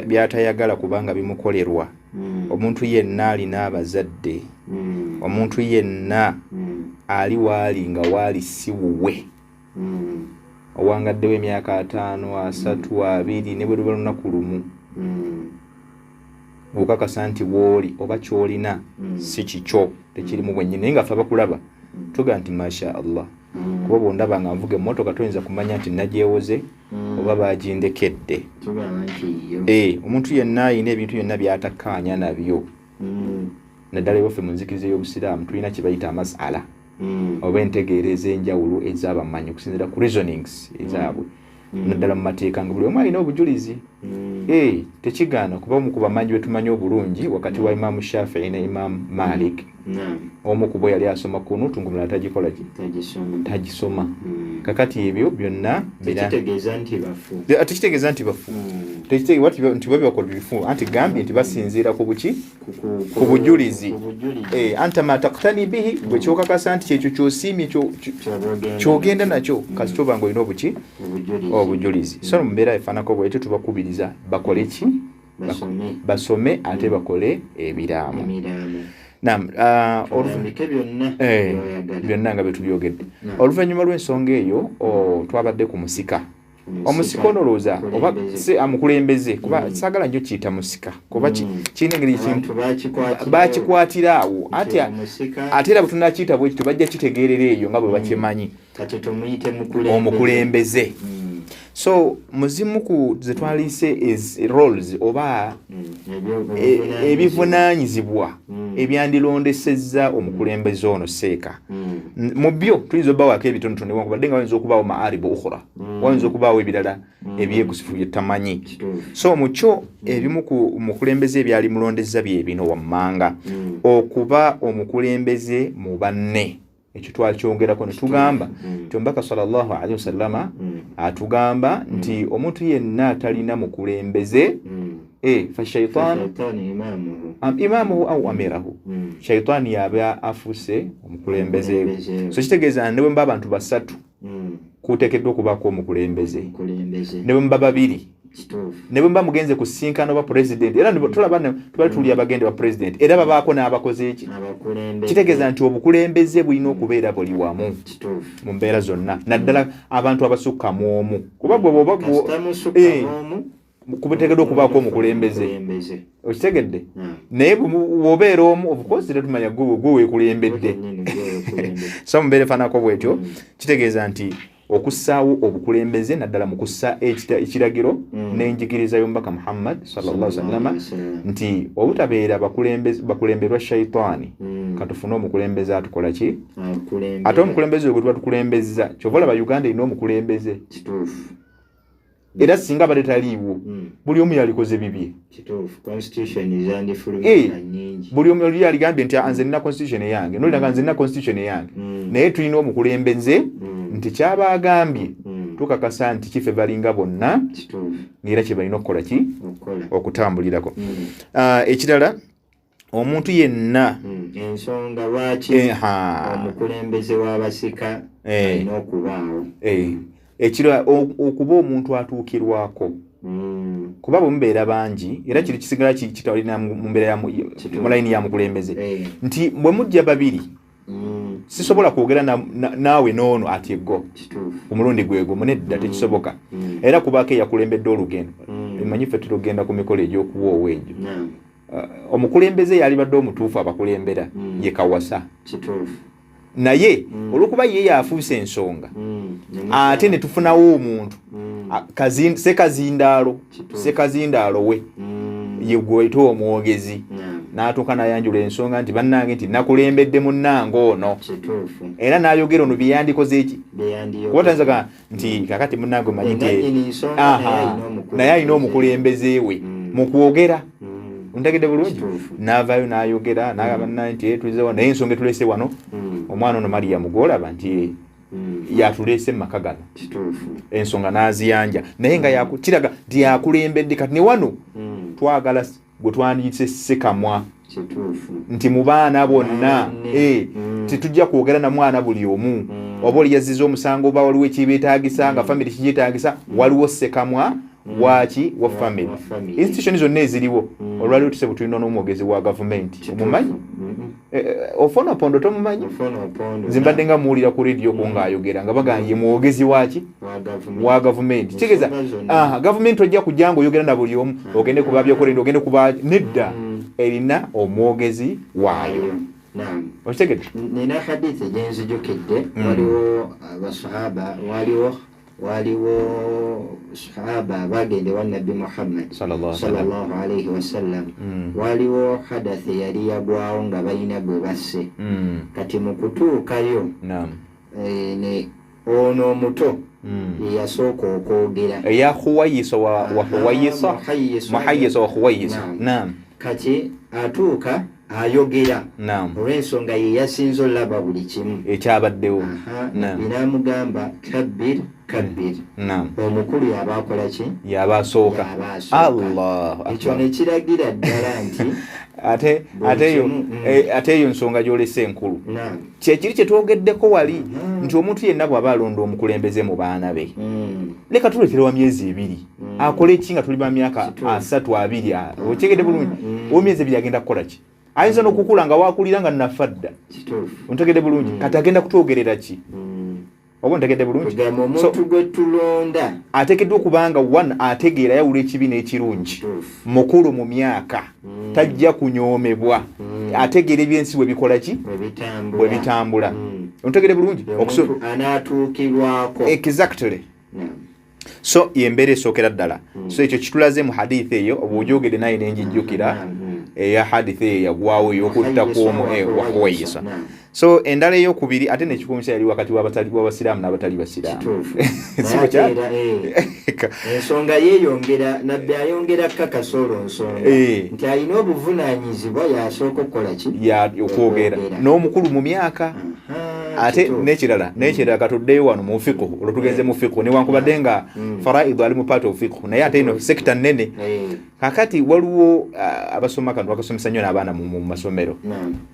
byatayagala kubanga bimukolerwa, omuntu yenna alina abazadde, omuntu yenna ali waali nga waali si wuwe, owangaddewo emyaka 5, 3, 2 ne bwe luba lunaku lumu, okakasa nti wooli oba ky'olina si kikyo, tekirimu bwennyini. Naye nga ffe abakulaba tuga nti masha Allah, kuba bw'ondaba nga nvuga emmotoka toyinza kumanya nti nagyewoze oba bagindekedde. Omuntu yenna alina ebintu byonna by'atakkaanya nabyo, naddala ewaffe mu nzikiriza y'Obusiraamu tulina kye bayita amasala oba entegeera ez'enjawulo ez'abamanyi okusinziira ku reasonings ezaabwe, naddala mu mateeka nga buli omu alina obujulizi. Tekigaana kuba omu ku bamanyi be tumanyi obulungi wakati wa Imaamu Shafii ne Imaamu Malik, omu ku bo yali asoma kunutu ng'omulala tagikola ki? Tagisoma. Kakati ebyo byonna tekitegeeza nti bafu. Tekitegeeza nti bafu. Tekitegeeza nti bakola bifu. Anti gambye nti basinziira ku buki? Ku bujulizi. Anta ma taqtani bihi, gwe kyokakasa nti kyekyo ky'osiimye ky'ogenda nakyo, kasita oba ng'olina obuki? Obujulizi. So mu mbeera efaananako bwetyo tubakubiriza bakole ki? Basome ate bakole ebiraamo. Naam, byonna nga bye tubyogedde. Oluvannyuma lw'ensonga eyo twabadde ku musika. Omusika ono olowooza oba si amukulembeze, kuba saagala nnyo kiyita musika kuba kirina engeri bakikwatira awo, ate era bwe tunakiyita bwe kityo bajja kitegeerera eyo nga bwe bakimanyi omukulembeze. So muzimu ku ze twaliise roles oba ebivunaanyizibwa ebyandilondesezza omukulembeze ono seeka, mu byo tuyinza obbawaako ebitonotono newankubadde nga wayinza okubaawo maaribu ukhra, wayinza okubaawo ebirala ebyekusifu bye tamanyi. So mu kyo ebimu ku mukulembeze ebyali mulondezza bye bino wammanga: okuba omukulembeze mu banne. Ekyo twakyongerako ne tugamba nti Omubaka sallallahu alaihi wasallama atugamba nti omuntu yenna atalina mukulembeze fa shaitaanu imaamuhu au amirahu, shaitaani yaba afuuse omukulembeze. So kitegeeza ne bwe muba abantu basatu kuteekeddwa okubaako omukulembeze, ne bwe muba babiri, ne bwe muba mugenze kusinkana oba pulezidenti, era tulaba tubali tuli abagende ba pulezidenti, era babaako n'abakoze eki. Kitegeeza nti obukulembeze bulina okubeera buli wamu mu mbeera zonna, naddala abantu abasukka mu omu, kuba gwe bw'oba kuteekeddwa okubaako omukulembeze. Okitegedde? Naye bw'obeera omu, of course tetumanya gwe weekulembedde. So mu mbeera efaananako bwetyo kitegeeza nti okussaawo obukulembeze naddala mu kussa ekiragiro n'enjigiriza y'Omubaka Muhammad sallallahu alaihi wasallam nti obutabeera bakulemberwa shaitaani, katufune omukulembeze atukola ki? Ate omukulembeze gwe tuba tukulembezza, kyova olaba Uganda erina omukulembeze. Era singa abadde taliiwo, buli omu yalikoze bibye. Buli omu yali aligambye nti nze nina constitution eyange, nolinaga nze nina constitution eyange. Naye tulina omukulembeze nti kyaba agambye tukakasa nti kife balinga bonna, ngaera kye balina okukola ki, okutambulirako. Ekirala, omuntu yenna Ensonga lwaki omukulembeze w'abasika alina okubaawo. Ekirala, okuba omuntu atuukirwako, kuba bwe mubeera bangi, era kiri kisigala kitalina mu mbeera mu layini ya mukulembeze, nti bwe mujja babiri, sisobola kwogera naawe n'ono ati eggo ku mulundi gwegwo munedda, tekisoboka. Era kubaako eyakulembedde olugendo. Emanyi ffe tulugenda ku mikolo egy'okuwoowa egyo, omukulembeze yalibadde omutuufu abakulembera ye kawasa, naye olwokuba ye yafuuse ensonga, ate ne tufunawo omuntu sekazindaalo, sekazindaalo we ye gweta omwogezi, n'atuuka n'ayanjula ensonga nti bannange, nti nakulembedde munnange ono, era n'ayogera ono byeyandikoze eki, kuba tayinza nti kakati munnange omanyi nti naye alina omukulembeze we mu kwogera. Ontegedde bulungi? N'avaayo n'ayogera n'agamba naye nti tulize naye ensonga etulese wano, omwana ono Mariyamu gwolaba nti yatuleese mu maka gano, ensonga n'aziyanja, naye nga kiraga nti yakulembedde. Kati ne wano twagala gwe twandiyise sekamwa, nti mu baana bonna tetujja kwogera na mwana buli omu, oba oli yazziza omusango, oba waliwo ekibeetagisa nga family kigyetagisa, waliwo sekamwa waki wa family. Institution zonna eziriwo olwaliwo tuse bwe tulina n'omwogezi wa gavumenti, omumanyi? Ofwono Opondo tomumanyi? Nze mbadde nga muwulira ku rediyo ko ng'ayogera nga bagamba ye mwogezi waki wa gavumenti. Kitegeeza gavumenti ojja kujja nga oyogera na buli omu, ogende kuba byokulenda, ogende kuba nedda, erina omwogezi waayo. Okitegedde? Nina hadithi gyenzijukidde. Waliwo abasahaba, waliwo sahaba bagenda ewa Nabbi Muhammad sallallahu alaihi wasallam. Waliwo hadathi eyali yagwawo nga balina gwe basse. Kati mu kutuukayo, ne ono omuto yeyasooka okwogera. Eya Khuwayisa wa Huwayisa, Muhayisa wa Khuwayisa. Naam. Kati atuuka ayogera olw'ensonga ye yasinze olaba buli kimu ekyabaddewo. N'amugamba kabbir kabbir. Omukulu yaba akola ki? Yaba asooka. Allah! Ekyo nekiragira ddala nti ate ate eyo nsonga gyolesa enkulu, kyekiri kyetwogeddeko wali nti omuntu yenna bw'aba alonda omukulembeze mu baana be, leka tulekere wa myezi 2 akole ki nga tuli ba myaka 30, 20? Okyegedde bulungi? Owemyezi 2 agenda kukola ki? Ayinza n'okukula nga wakulira nga nafa dda. Ontegedde bulungi? Kati agenda kutwogerera ki? Oba ontegedde bulungi? Omuntu gwe tulonda ateekeddwa okuba nga one, ategeera, ayawula ekibi n'ekirungi, mukulu mu myaka, tajja kunyoomebwa, ategeera ebyensi bwe bikola ki, bwe bitambula. Ontegedde bulungi? Anaatuukirwako. Exactly. So yembeera esookera ddala. So ekyo kitulaze mu hadithi eyo bw'ogyogedde naye nenjijjukira, eya hadithi eyo yagwawo ey'okutta kwomu wahuwayisa. So endala eyokubiri, ate nekikumisa, yali wakati w'abasiraamu n'abatali basiraamu. Ensonga yeeyongera, Nabbi ayongera kakasa olwo nsonga nti alina obuvunaanyizibwa, yasooka okukola ki? Okwogera n'omukulu mu myaka. Ate nekirala, katuddeyo wano mu fiqhu, olwo tugenze mu fiqhu, newankubadde nga faraidu ali mu part of fiqhu, naye ate ino sector nene. Kakati waliwo abasoma kano, bakasomesa nnyo n'abaana mu masomero,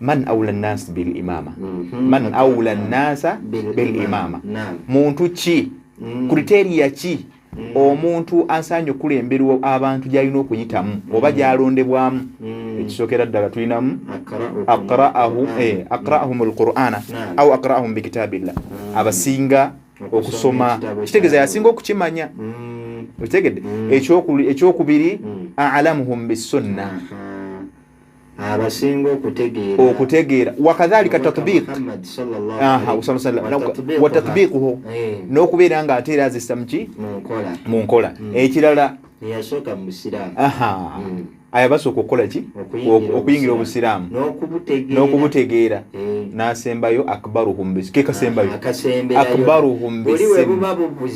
man aula nnas bil imama, man aula nnasa bil imama, muntu ki, criteria ki omuntu asaanye okukulemberwa abantu gy'alina okuyitamu oba gy'alondebwamu? Ekisookera ddala tulinamu aqra'ahum alqur'ana au aqra'ahum bikitabillah, abasinga okusoma, kitegeeza yasinga okukimanya. Okitegedde? Ekyokubiri, a'lamuhum bisunna. Abasinga okutegeera. Okutegeera, wakadhalika tatbiq wa tatbiquhu, n'okubeera nga ate era azissa muki, mu nkola. Ekirala, eyasooka mu busiraamu. Aya basooka okukola ki? Okuyingira obusiraamu n'okubutegeera. N'asembayo akbaruhum, ke kasembayo, akbaruhum,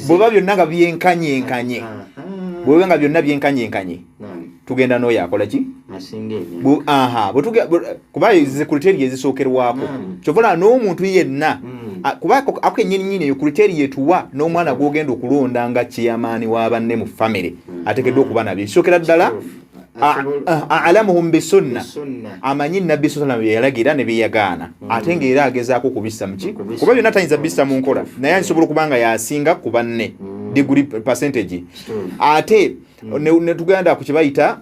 buba byonna nga byenkanyenkanye. Bwebe nga byonna byenkanyenkanye, tugenda n'oyo akola ki? Kuba ze criteria ezisookerwako. Kyova n'omuntu yenna, kuba ako ennyininyini eyo criteria etuwa n'omwana gw'ogenda okulonda nga chairman wa banne mu family, ateekeddwa okuba nabyo. Ekisookera ddala, a'lamuhum bisunna, amanyi Nabbi sallam bye yalagira ne bye yagaana, ate ng'era agezaako okubissa muki, kuba byonna tayinza bissa mu nkola, naye asobola okuba nga yasinga ku banne degree percentage. Ate ne tugenda ku kibayita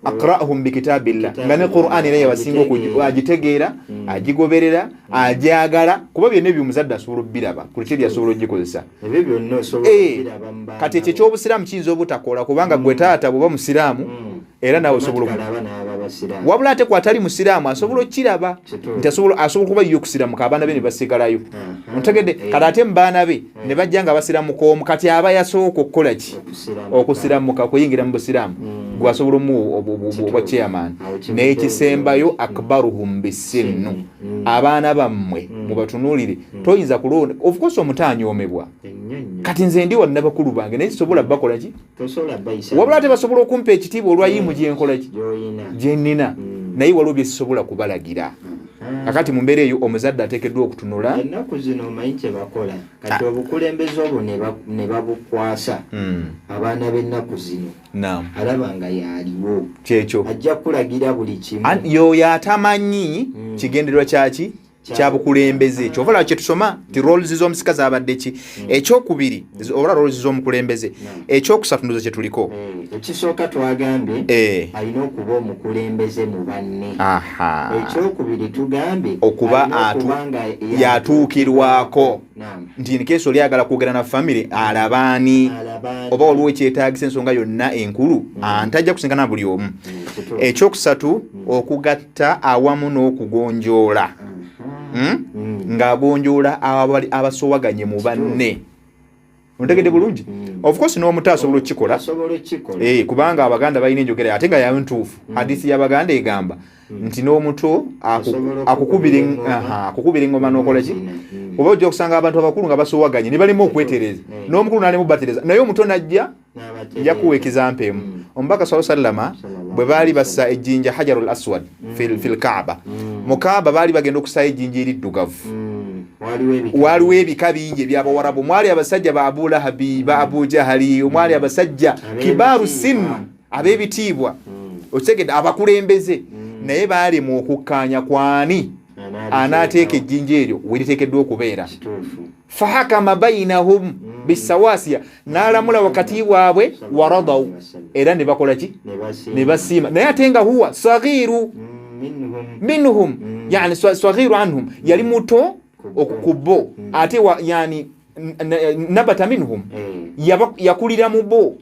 aqra'uhum bikitabillah, nga ne Qur'an era yabasinga agitegeera, agigoberera, ajagala, kuba byonna ebyo omuzadde asobola obbiraba, criteria asobola ogikozesa. Kati ekyo ekyobusiraamu kiyinza obutakola, kubanga gwe taata bw'oba musiraamu, era nawe osobola. Wabula ate kwatali musiraamu asobola okukiraba nti asobola okuba ye okusiramuka, abaana be ne basigalayo. Ontegedde? Kati ate mu baana be ne bajja nga basiramuka omu, kati aba yasooka okukola ki? Okusiramuka, okuyingira mu busiraamu, gwe asobola omuwa obwa chairman. N'ekisembayo, akbaruhum bisinnu. Abaana bammwe mubatunuulire. Toyinza kulonda, of course omuto anyoomebwa. Kati nze ndi wanna bakulu bange, naye sisobola bakola ki, wabula ate basobola okumpa ekitiibwa olwayimu gyenkola ki, gyenina, naye waliwo byesisobola kubalagira. Kakati mu mbeera eyo omuzadde ateekeddwa okutunula. Ennaku zino omanyi kye bakola kati? Obukulembeze obwo ne babukwasa abaana b'ennaku zino. Alaba nga yaliwo. Kyekyo. Ajja kulagira buli kimu. Yoyo atamanyi kigendererwa kyaki kyabukulembeze. Kyova laba kyetusoma ti roles z'omusika zabadde ki? Ekyokubiri, oba roles z'omukulembeze. Ekyokusatu ndoza kyetuliko. Ekisooka twagambye alina okuba omukulembeze mu banne. Ekyokubiri tugambye okuba yatuukirwako, nti in case oli ayagala kwogera na family, alabaani oba waliwo ekyetaagisa ensonga yonna enkulu, ntajja kusinkana buli omu. Ekyokusatu, okugatta awamu n'okugonjoola, Ng'agonjoola abasowaganye mu banne. Ontegedde bulungi? Of course n'omuto asobola okukikola, kubanga Abaganda balina enjogera, ate nga yayo ntuufu. Hadisi y'Abaganda egamba nti n'omuto akukubira engoma n'okola ki? Oba ojja okusanga abantu abakulu nga basowaganye ne balema okwetereza, n'omukulu n'alema obatereza, naye omuto n'ajja. Nja kuwa example emu. Omubaka swalla sallama bwe baali bassa ejjinja Hajarul Aswad fil Kaaba, mu Kaaba baali bagenda okusaayo ejjinja eriddugavu. Waliwo ebika bingi ebyabawarabu, mwali abasajja ba Abu Lahabi, ba Abu Jahali, mwali abasajja kibaaru sin, ab'ebitiibwa, okitegedde, abakulembeze, naye baali mu okukkaanya kwani anaateeka ejjinja eryo weriteekeddwa okubeera. Fahakama bainahum bisawasiya, n'alamula wakati waabwe, waradaw, era ne bakola ki? Ne basiima. Naye ate nga huwa sagiru minhum, yani sagiru anhum, yali muto ku bo, ate yani nabata minhum, yakulira mu bo,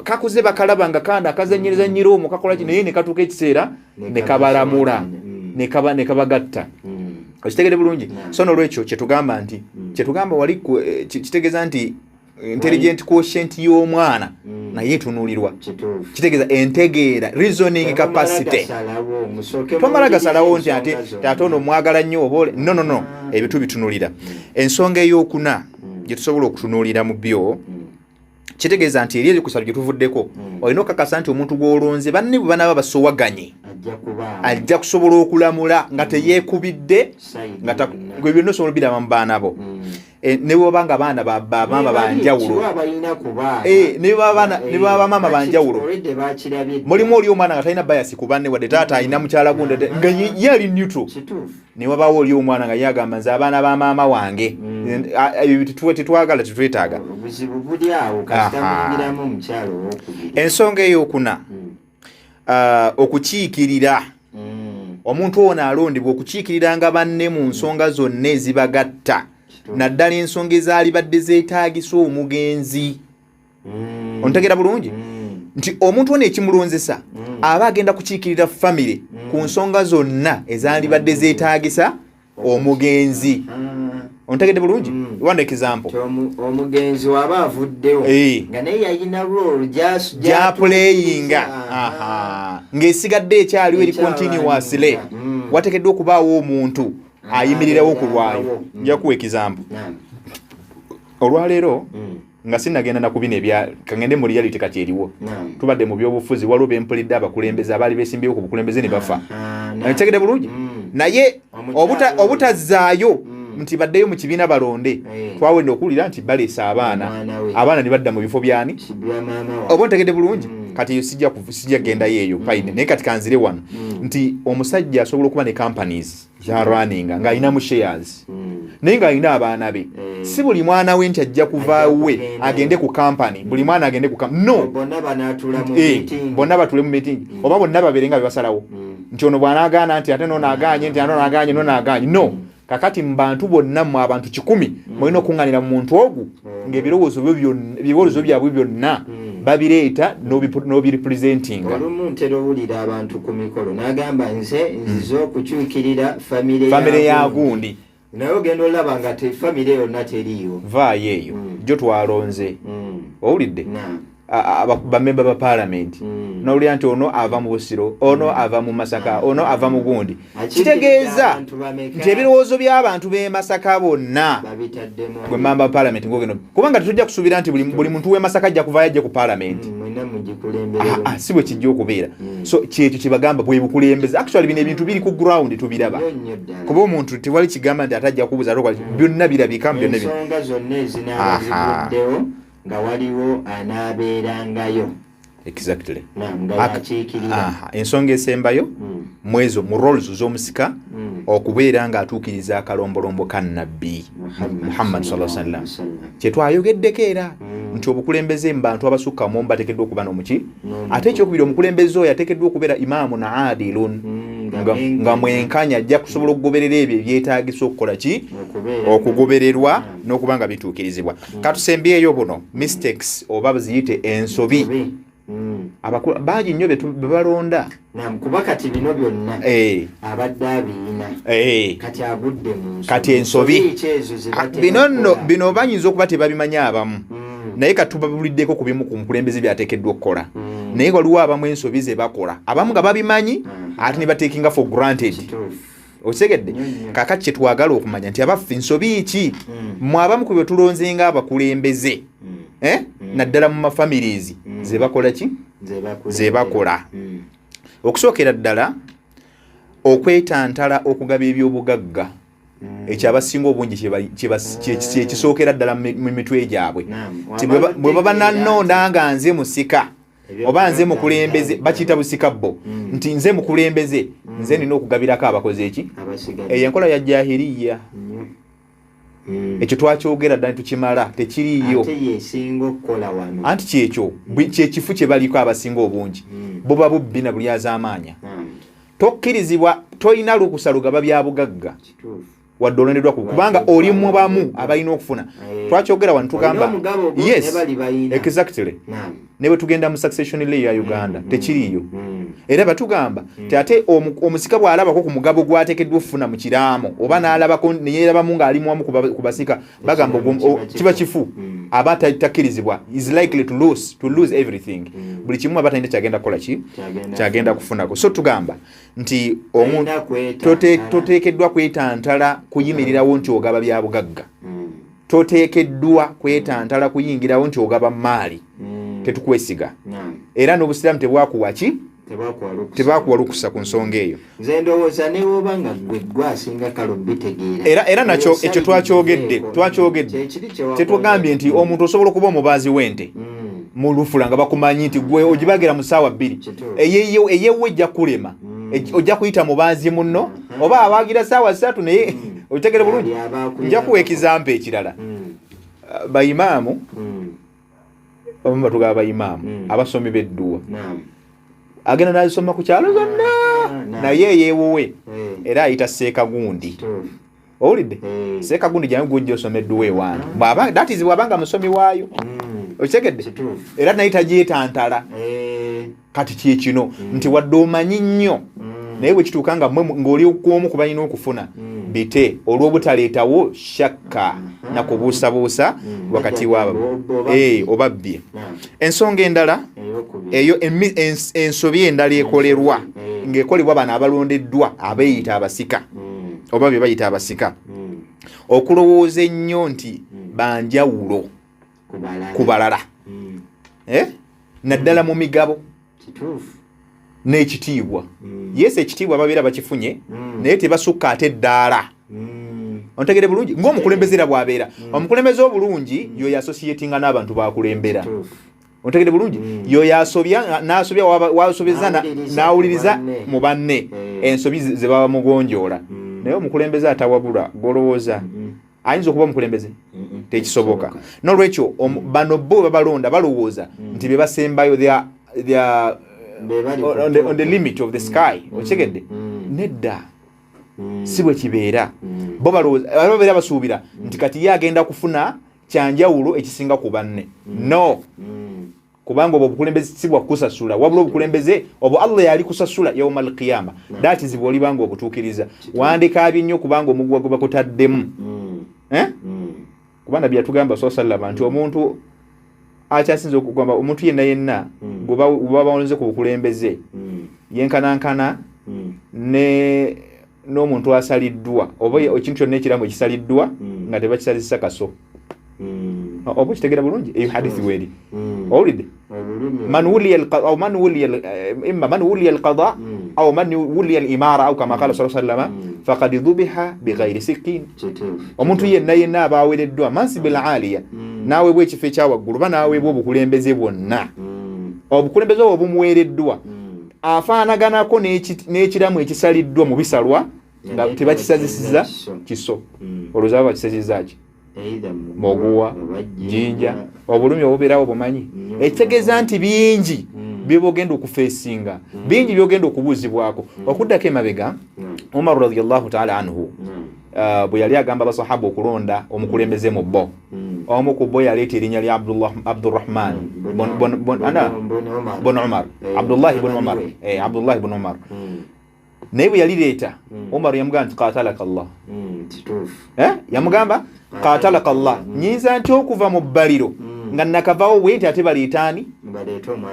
kakuze bakalaba nga kaana akazanyiriza omwo kakola ki, naye ne katuuka ekiseera ne kabalamula, ne kabagatta. Okitegere bulungi? So nolwekyo kyetugamba nti kyetugamba wali kitegeeza nti intelligent quotient y'omwana naye etunuulirwa. Kitegeeza entegeera, reasoning capacity. Tomala gasalawo nti ate ate ono omwagala nnyo oba no, no, no. Ebyo tubitunulira. Ensonga eyokuna gye tusobola okutunuulira mu byo, kitegeeza nti eri ebikusatu gye tuvuddeko, olina okukakasa nti omuntu gw'olonze, banne bwe banaaba basowaganye, ajja kusobola okulamula nga teyeekubidde, nga gwe byonna osobola obiraba mu baana bo. Ne bweba nga baana bamaama banjawulo, ne bwaba bamaama banjawulo, mulimu oli omwana nga talina bias ku banne, wadde taata alina mukyala gundi, nga ye ali neutral. Ne wabaawo oli omwana nga ye agamba, "Nze abaana ba maama wange." Ebyo tetwagala, tetwetaaga. Ensonga eyokuna, okukiikirira. Omuntu ono alondebwa okukiikiriranga banne mu nsonga zonna ezibagatta, naddala ensonga ezaalibadde zeetaagisa omugenzi. Ontegeera bulungi nti omuntu ono ekimulonzesa, aba agenda kukiikirira famire ku nsonga zonna ezaalibadde zeetaagisa omugenzi. Ontegedde bulungi? One example. Omugenzi waba avuddewo, nga naye yalina role gyaplayinga ng'esigadde ekyaliwo eri continuously, wateekeddwa okubaawo omuntu ayimirirawo ku lwayo. Nja kuwa example. Olwaleero Nga sinagenda nakubino ebya kangende mu reality kati eriwo, tubadde mu byobufuzi, waliwo bempulidde abakulembeze abaali besimbyewo ku bukulembeze ne bafa. Ntegedde bulungi, naye obutazzaayo nti baddeyo mu kibiina balonde, twawenda okuwulira nti baleese abaana, abaana ne badda mu bifo byani. Oba ntegedde bulungi? Kati sijja gendayo eyo paine, naye kati kanzire wano nti omusajja asobola okuba ne companies gyarwaninga ng'alinamu shares, naye ng'alina abaana be. Si buli mwana we nti ajja kuvaawe agende ku company, buli mwana agende ku no, bonna batuule mu meeting, oba bonna babeere nga bebasalawo nti ono bw'anaagaana nti ate nonaagaanye, nti ate onaagaanye, nonaagaanye. No, kakati mu bantu bonna, mu abantu 100, mulina okuŋŋaanira mu muntu ogwo ng'ebirowoozo byabwe byonna babireeta n'obirepresentinga. Olumu ntera owulira abantu ku mikolo n'agamba, nze nzize okukyukirira famire ya gundi, naye ogenda olaba nga famire yonna teriiwo. Vaayo eyo, jo twalonze. Owulidde bamemba ba paalamenti, nowulira nti ono ava mu Busiro, ono ava mu Masaka, ono ava mu gundi. Kitegeeza nti ebirowoozo by'abantu b'e Masaka bonna gwe mamba paalamenti ngogenda, kubanga tetujja kusuubira nti buli muntu w'e Masaka ajja kuvaayo ajje ku paalamenti. Si bwe kijja okubeera. So kyekyo kyebagamba bwe bukulembeze. Actually bino ebintu biri ku ground, tubiraba, kuba omuntu tewali kigamba nti ate ajja kubuuza, byonna birabika. Byonna ensonga zonna ezinaaba ziguddewo nga waliwo anaabeerangayo. Exactly. Ensonga esembayo mwezo mu roles z'omusika, okubeera ng'atuukiriza akalombolombo ka Nabbi Muhammad sallallahu alaihi wasallam, kyetwayogeddeko era nti obukulembeze mu bantu abasukka mu bateekeddwa okuba n'omuki. Ate ekyokubiri, omukulembeze oyo ateekeddwa okubeera imaamun adilun, nga mwenkanya, ajja kusobola okugoberera ebyo ebyetaagisa okukola ki, okugobererwa n'okuba nga bituukirizibwa. Katusembyeyo buno mistakes oba ziyite ensobi bangi nnyo bebalonda. Kuba kati bino byonna abadde abiina, kati agudde mu kati ensobi bino nno, bino bayinza okuba tebabimanyi abamu, naye katubabuliddeko ku bimu ku mukulembeze byateekeddwa okukola. Naye waliwo abamu ensobi ze bakola, abamu nga babimanyi, ate ne batekinga for granted. Okitegedde? Kakati kyetwagala okumanya nti abaffe nsobi ki mwe abamu ku bye tulonze nga abakulembeze, naddala mu mafamilies, ze bakola ki, ze bakola? Okusookera ddala, okwetantala okugaba ebyobugagga. Ekyo abasinga obungi kyekisookera ddala mu mitwe gyabwe, bwe baba nanonda nga nze musika oba nze mukulembeze, bakiyita busika bo, nti nze mukulembeze, nze nina okugabirako abakozi eki. Eyo enkola ya jahiriya. Ekyo twakyogera ddala netukimala, tekiriiyo. Anti kyekyo kyekifu kye baliko abasinga obungi, buba bubbi na buli azaamaanya. Tokkirizibwa, tolina lukusa lugaba bya bugagga wadde olondeddwa, kubanga oli mu bamu abalina okufuna. Twakyogera wano, tugamba yes, exactly. Ne bwe tugenda mu succession law ya Uganda, tekiriiyo. Era batugamba ti ate omusika bw'alabako ku mugabo gwateekeddwa okufuna mu kiraamo, oba n'alabako neyerabamu ng'ali muwamu ku basika, bagamba kiba kifu, aba takkirizibwa, is likely to lose everything, buli kimu, aba talina kyagenda kukola ki, kyagenda kufunako. So tugamba nti toteekeddwa kwetantala kuyimirirawo nti ogaba bya bugagga, toteekeddwa kwetantala kuyingirawo nti ogaba maali, tetukwesiga. Era n'obusiraamu tebwakuwa ki, tebakuwa lukusa ku nsonga eyo. Nze ndowooza newoba nga gwe gwasinga kale obitegeera. Era nakyo ekyo twakyogedde, twakyogedde, tetwagambye nti omuntu osobola okuba omubaazi w'ente mu lufula nga bakumanyi nti gwe ogibagira mu ssaawa 2, eyewo ejja kulema, ojja kuyita mubaazi munno oba abagira ssaawa 3. Naye okitegere bulungi, nja kuwa example ekirala. Bayimaamu abamu batugaba, bayimaamu abasomi b'edduwa, agenda nazisoma ku kyalo zonna, naye eyeewuwe era ayita seekagundi. Owulidde? Seekagundi, jangu gujja osoma edduwa ewange. That is bw'abanga musomi waayo. Okitegedde? Era naye tagyetantala. Kati kyekino nti wadde omanyi nnyo, naye bwe kituuka nga ng'oli kwomu ku balina okufuna, bite olw'obutaleetawo shakka na kubuusabuusa wakati waabo oba bbye. Ensonga endala eyo, ensobi endala ekolerwa ng'ekolebwa bano abalondeddwa abeeyita abasika oba be bayita abasika, okulowooza ennyo nti banjawulo. ku balala, naddala mu migabo n'ekitiibwa. Yes, ekitiibwa babeera bakifunye, naye tebasukka ate eddaala. Ontegere bulungi ng'omukulembeze era bw'abeera omukulembeze obulungi, yoyo associatinga n'abantu bakulembera. Ontegere bulungi, yoyo asobya n'asobya, wasobeza n'awuliriza mu banne ensobi ze baba mugonjoola. Naye omukulembeze atawabula, golowooza ayinza okuba omukulembeze? Tekisoboka. Nolwekyo bano bo babalonda balowooza nti be basembayo, they are on the limit of the sky. Okitegedde? Nedda, si bwe kibeera. Bo balowooza, babeera basuubira nti kati ye agenda kufuna kyanjawulo ekisinga ku banne. No, kubanga obwo obukulembeze si bwakusasula, wabula obukulembeze obwo Allah yali kusasula yauma alqiyama. Dakizibu olibanga obutuukiriza, wandikaabye nnyo kubanga omuguwa gwe bakutaddemu. Eh? Kuba Nabbi yatugamba saa sallama nti omuntu akyasinza okugamba omuntu yenna yenna gwe baba balonze ku bukulembeze yenkanankana ne n'omuntu asaliddwa oba ekintu kyonna ekiramu ekisaliddwa nga tebakisalizisa kaso. Oba okitegeera bulungi, eyo hadithi weeri. Owulidde? Man wuliya au man wuliya, imma man wuliya alqada au man wuliya alimara au kama qala sallallahu alayhi wasallam, faqad dhubiha bighairi sikin. Omuntu yenna yenna aba aweereddwa mansibi aliya, n'aweebwa ekifo ekyawaggulu oba n'aweebwa obukulembeze bwonna, obukulembeze obwo bumuweereddwa, afaanaganako n'ekiramu ekisaliddwa mu bisalwa nga tebakisazisiza kiso. Olowooza baba bakisazizza ki? Muguwa, jjinja. Obulumi obubeerawo bumanyi, ekitegeeza nti bingi byeba ogenda okufeesinga, bingi byogenda okubuuzibwako. Okuddako emabega, Umar radiallahu taala anhu bwe yali agamba abasahaba okulonda omukulembeze mu bo, omu ku bo yaleeta erinnya lya Abdurrahman bon Umar, Abdullahi bun Umar, Abdullahi bun Umar. Naye bwe yalireeta, Umar yamugamba nti qatalaka llah. Yamugamba qatalaka llah, nyinza nti okuva mu bbaliro nga nakavawo bwe nti ate baleetaani,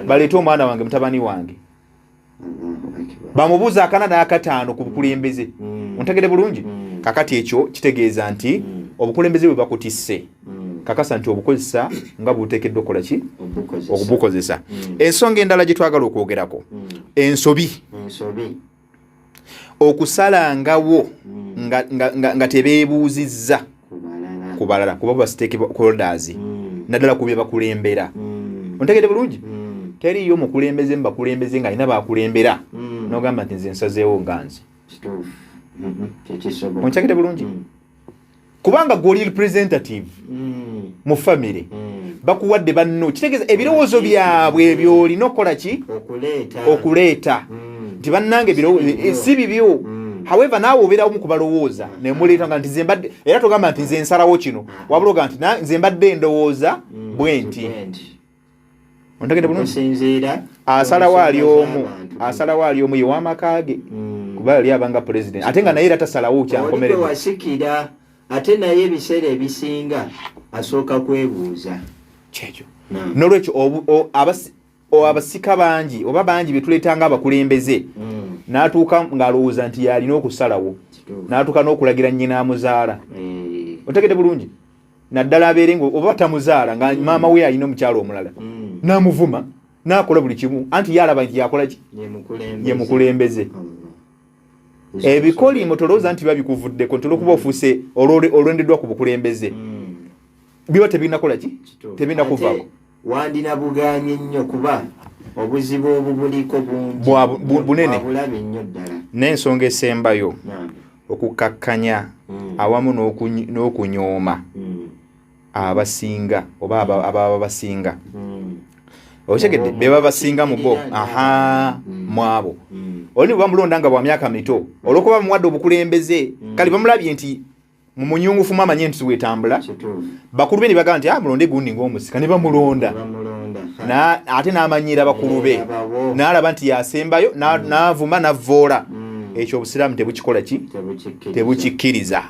baleete omwana wange, mutabani wange? Bamubuuza akana n'akataano ku bukulembeze. Ontegere bulungi? Kakati ekyo kitegeeza nti obukulembeze bwe bakutisse, kakasa nti obukozesa nga buteekeddwa okukola ki? Okubukozesa. Ensonga endala gye twagala okwogerako, ensobi okusalangawo nga tebeebuuzizza ku balala, kuba ba stakeholders, naddala ku bye bakulembera. Ontegede bulungi? Teriyo omukulembeze mu bakulembeze ng'alina bakulembera n'ogamba nti nze nsazeewo nga nze. Onkyagede bulungi? Kubanga gwoli representative mu family, bakuwadde banno, kitegeeza ebirowoozo byabwe byolina okukola ki? Okuleeta nti bannange si bibyo. However, naawe obeerawo mu kubalowooza nemuleeta nga nti nze mbadde, era togamba nti nze nsalawo kino, wabula oga nti nze mbadde ndowooza bwe nti. Ontegedde bulungi? Asalawo ali omu, asalawo ali omu, ye w'amaka ge, kuba yali abanga president ate nga naye era tasalawo kyankomerero. Wasikira ate naye ebiseera ebisinga asooka kwebuuza. Kyekyo. Nolwekyo abasika bangi oba bangi betuleetanga abakulembeze, n'atuuka ng'alowooza nti yalina okusalawo, n'atuuka n'okulagira nnyina amuzaala. Otegedde bulungi? Naddala abeere nga oba tamuzaala, nga maama we alina omukyalo omulala, n'amuvuma, n'akola buli kimu, anti ye alaba nti yakola ki, ye mukulembeze. Ebikolimo tolowooza nti biba bikuvuddeko nti olwokuba ofuuse olondeddwa ku bukulembeze, biba tebinakola ki, tebinakuvaako. Wandinabuganye nnyo kuba obuzibu obubuliko bungi. Bunene. Bulabe nnyo ddala. N'ensonga esembayo, okukakkanya awamu n'okunyooma abasinga oba ababa basinga. Okitegedde? Be baba basinga mu bo, aha, mu abo. Oli bwe bamulonda nga bwa myaka mito, olwokuba bamuwadde obukulembeze, kale bamulabye nti mu munyungufu mu amanye nti wetambula, bakulu be ne bagamba nti, ah, mulonde gundi ng'omusika, ne bamulonda. Ate n'amanyiira bakulu be, n'alaba nti yasembayo, n'avuma, n'avvoola. Ekyo obusiraamu tebukikola ki? Tebukikkiriza.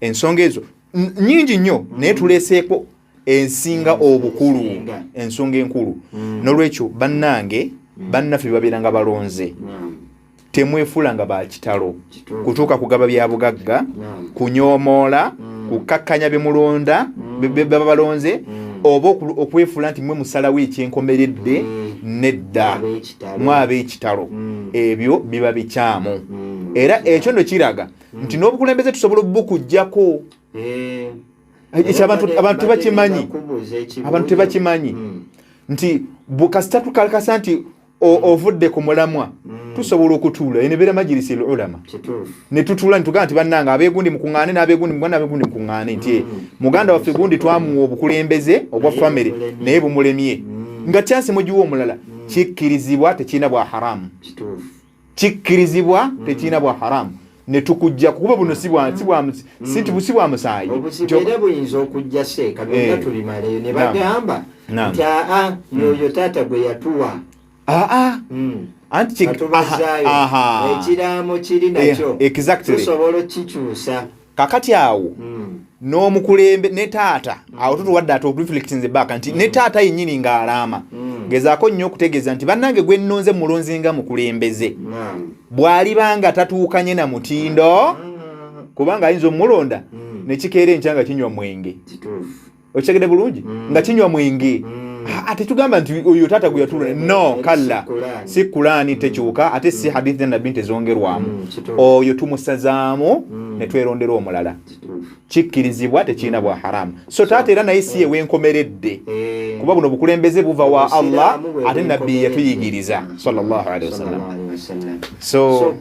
Ensonga ezo nnyingi nnyo, naye tuleeseeko ensinga obukulu, ensonga enkulu. N'olwekyo bannange, bannaffe babeera nga balonze, temwefuula nga bakitalo kutuuka kugaba bya bugagga, kunyoomoola, kukakkanya bemulonda, beba balonze. Oba okwefuula nti mwe musalawo ekyenkomeredde, nedda, mwab'ekitalo. Ebyo biba bikyamu. Era ekyo nno kiraga nti n'obukulembeze tusobola obukuggyako. Ekyo abantu tebakimanyi, abantu tebakimanyi nti bukasita tukalakasa nti ovudde ku mulamwa, tusobola okutuula eno ebeera majilisi al ulama, ne tutuula ne tugamba nti bannange abeegundi mukuŋŋaane, n'abeegundi mukuŋŋaane, n'abeegundi mukuŋŋaane, nti muganda waffe gundi twamuwa obukulembeze obwa famire naye bumulemye, nga chance mugiwa omulala. Kikkirizibwa, tekirina bwa haramu. Kikkirizibwa, tekirina bwa haramu ne tukujja kuba buno si bwa si bwa musaayi. Obuzibu era buyinza okujja, seeka byonna tubimaleyo ne bagamba nti aa, yoyo taata gwe yatuwa. Aa, anti katubazaayo ekiraamo kiri nakyo tusobola okukikyusa. Kakati awo n'omukulembe ne taata awo tutuwadde ate okureflectinze back nti ne taata yennyini ng'alaama, gezaako nnyo okutegeeza nti bannange gwe nnonze mulonzi nga mukulembeze, bw'aliba nga tatuukanye na mutindo, kubanga ayinza omulonda nekikeera enkya nga kinywa mwenge. Okitegedde bulungi? Nga kinywa mwenge. Tetugamba nti oyo taata gwe yatulonda, no, kalla si Kulaani tekyuka, ate si hadithi za nabbi tezongerwamu. Oyo tumusazaamu ne twerondera omulala. Kikkirizibwa, tekirina bwa haramu. So taata era naye si yewenkomeredde, kuba buno obukulembeze buva wa Allah, ate nabbi yatuyigiriza sallallahu alaihi wasallam. So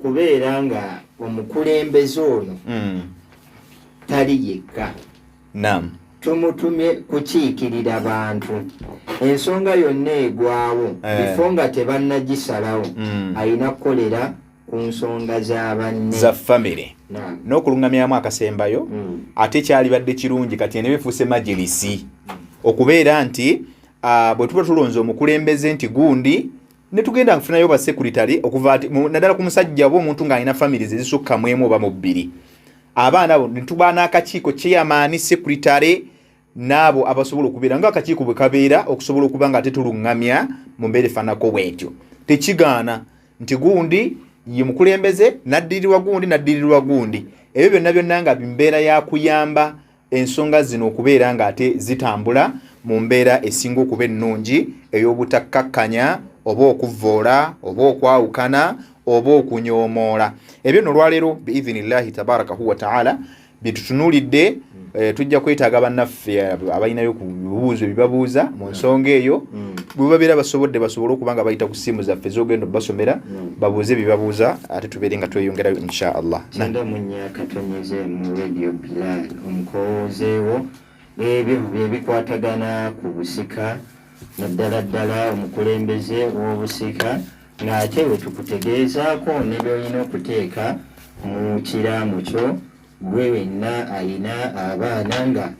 kubeera nga omukulembeze ono tali yekka, tumutumye kukiikirira bantu. Ensonga yonna egwawo bifo nga tebannagisalawo, ayina kukolera ku nsonga z'abanne. Za famire. N'okuluŋŋamyamu akasembayo, ate kyalibadde kirungi kati ene bifuuse majilisi okubeera nti bwe tuba tulonze omukulembeze nti gundi, ne tugenda nfunayo basekuritale okuva naddala ku musajja oba omuntu ng'alina families ezisukka mu emu oba mu bbiri, abaana abo ne tuba n'akakiiko, chairman, secretary n'abo abasobola okubeera nga akakiiko bwe kabeera, okusobola okuba nga ate tuluŋŋamya mu mbeera efaanako bwetyo. Tekigaana nti gundi ye mukulembeze, naddirirwa gundi, naddirirwa gundi. Ebyo byonna byonna nga mbeera ya kuyamba ensonga zino okubeera nga ate zitambula mu mbeera esinga okuba ennungi, ey'obutakkakkanya oba okuvvoola oba okwawukana oba okunyoomoola. Ebyo nno olwaleero biidhinillahi tabarakahu wataala byetutunuulidde. Tujja kwetaaga bannaffe abalinayo ku bibuuzo ebibabuuza mu nsonga eyo, bwe babeera basobodde basobole okuba nga bayita ku ssimu zaffe z'ogenda obbasomera, babuuze byebabuuza, ate tubeere nga tweyongerayo insha Allah. 94.1 mu Radio Bilal, omukowoozeewo. Ebyo byebikwatagana ku busika, naddala ddala omukulembeze w'obusika, ng'ate we tukutegeezaako ne by'olina okuteeka mu kiraamo kyo, gwe wenna ayina abaana nga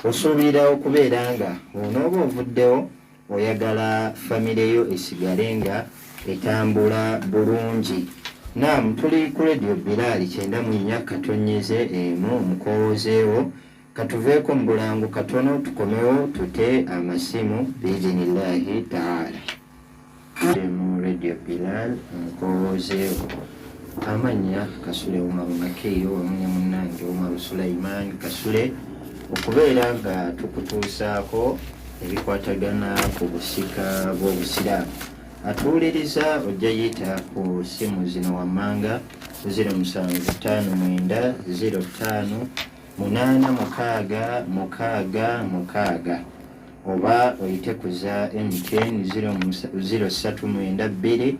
osuubira okubeera nga onooba ovuddewo, oyagala famire yo esigale nga etambula bulungi. Nam, tuli ku Radio Bilaali 94.1, omukowoozeewo. Katuveeko mu bulango katono, tukomewo tute amasimu biidhinillahi taala. Mu Radio Bilal, omukowoozeewo. Amannya Kasule Umaru Makeyo, wamu ne munnange Umaru Sulaiman Kasule, okubeera nga tukutuusaako ebikwatagana ku busika bw'obusiraamu. Atuwuliriza, ojja yita ku simu zino wammanga: 0759 05 86 66, oba oyite ku za MTN 0392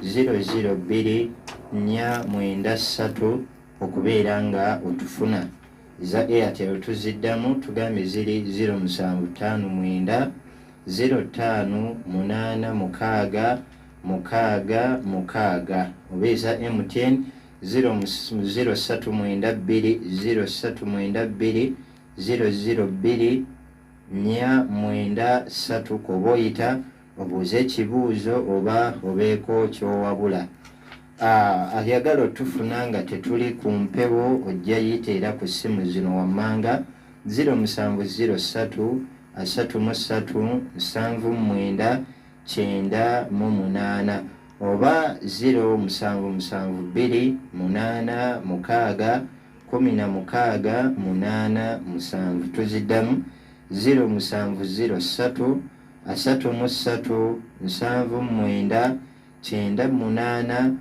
002 493 okubeera nga otufuna. Za Airtel tuziddamu, tugambye ziri 0759 05 86 66, oba eza MTN 0392 0392 002 493. Koba oyita obuuze ekibuuzo oba obeeko kyowabula. Ayagala otufuna nga tetuli ku mpewo, ojja yita era ku ssimu zino wammanga: 0703 33 79 98, oba 0772 86 16 87. Tuziddamu: 0703 33 79 98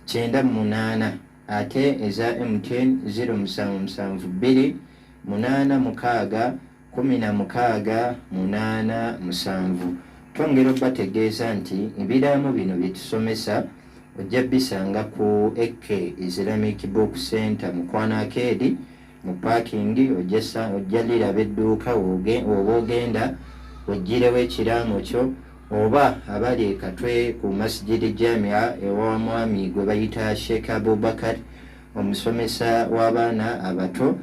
98, ate eza MTN 0772 86 16 87. Twongera obategeeza nti ebiraamo bino bye tusomesa ojja bisanga ku AK Islamic Book Center Mukwano Arcade mu parking, ojja liraba edduuka oba ogenda oggyirewo ekiraamo kyo, oba abali e Katwe ku Masjid Jamia ewa mwami gwe bayita Sheikh Abubakar omusomesa w'abaana abato,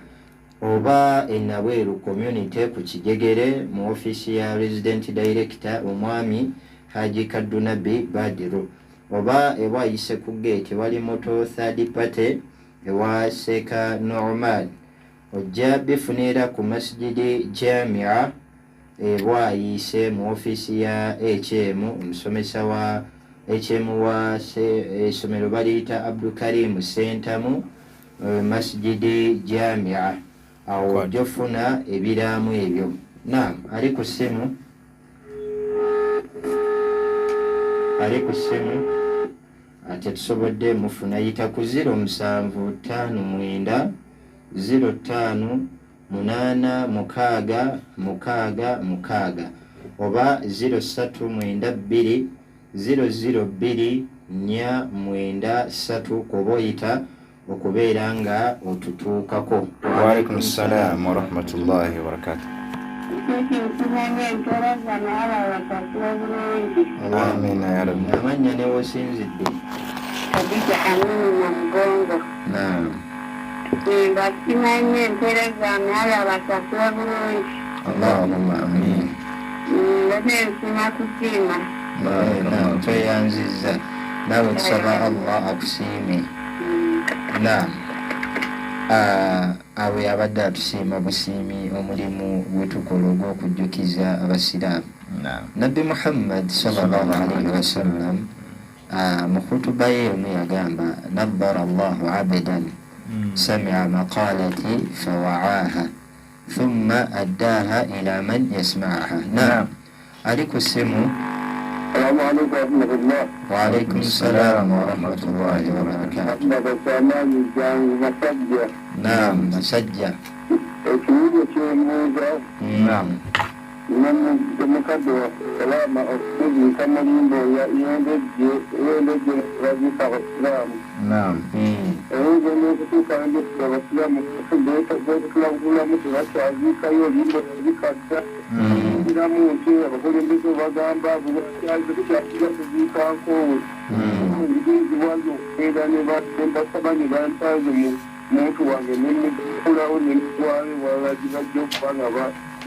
oba e Nabweru community ku Kijegere mu ofiisi ya resident director omwami Haji Kaddunabi Badiru, oba ebwayise ku gate wali moto third party ewa Sheikh Nu'man. Ojja bifunira ku Masjid Jamia ebwayise mu ofiisi ya HM, omusomesa wa HM wa essomero baliyita Abdulkarim Sentamu, Masjid Jamia. Awo ojja ofuna ebiraamu ebyo. Naam, ali ku ssimu, ali ku ssimu tetusobodde mufuna. Yita ku 0759 05 86 66 oba 0392 002 493 kuba oyita okubeera nga otutuukako. Wa alaikum salam wa rahmatullahi wa barakatuh. Amina ya Rabbi. Amannya ne w'osinzidde? Khadija Amini Namugongo. Naam. Mbasiima empeereza Allah abasasule bulungi. Allahumma amin. Mbadde nsiima kusiima. Naam, tweyanzizza. Naawe tusaba Allah akusiime. Naam. Awo yabadde atusiima busiimi omulimu gwe tukola ogw'okujjukiza abasiraamu. Nabbi Muhammad sallallahu alaihi wasallam mu khutuba ye emu yagamba nabbara Allahu abdan sami'a maqalati fawa'aha thumma addaaha ila man yasma'aha. Naam, ali ku ssimu. Assalamu alaikum warahmatullah. Wa alaikum salam wa rahmatullahi wa barakatuh. Naam, Masajja. Ekibuuzo kyembuuza. Naam. Mukadde waffe salama okuziika mu limbo y'endejje baziika abasiraamu. Naam. Oyinza n'okutuuka ndejje abasiraamu beetulabulamu tebakyaziikayo limbo zikadda. Kiramu nti abakulembeze bagamba tukyakiza kuziika nkoowe. Nzibwazo okugenda ne mbasaba ne bantanze mu muntu wange ne mukulawo ne mutwale walala gye bajja okuba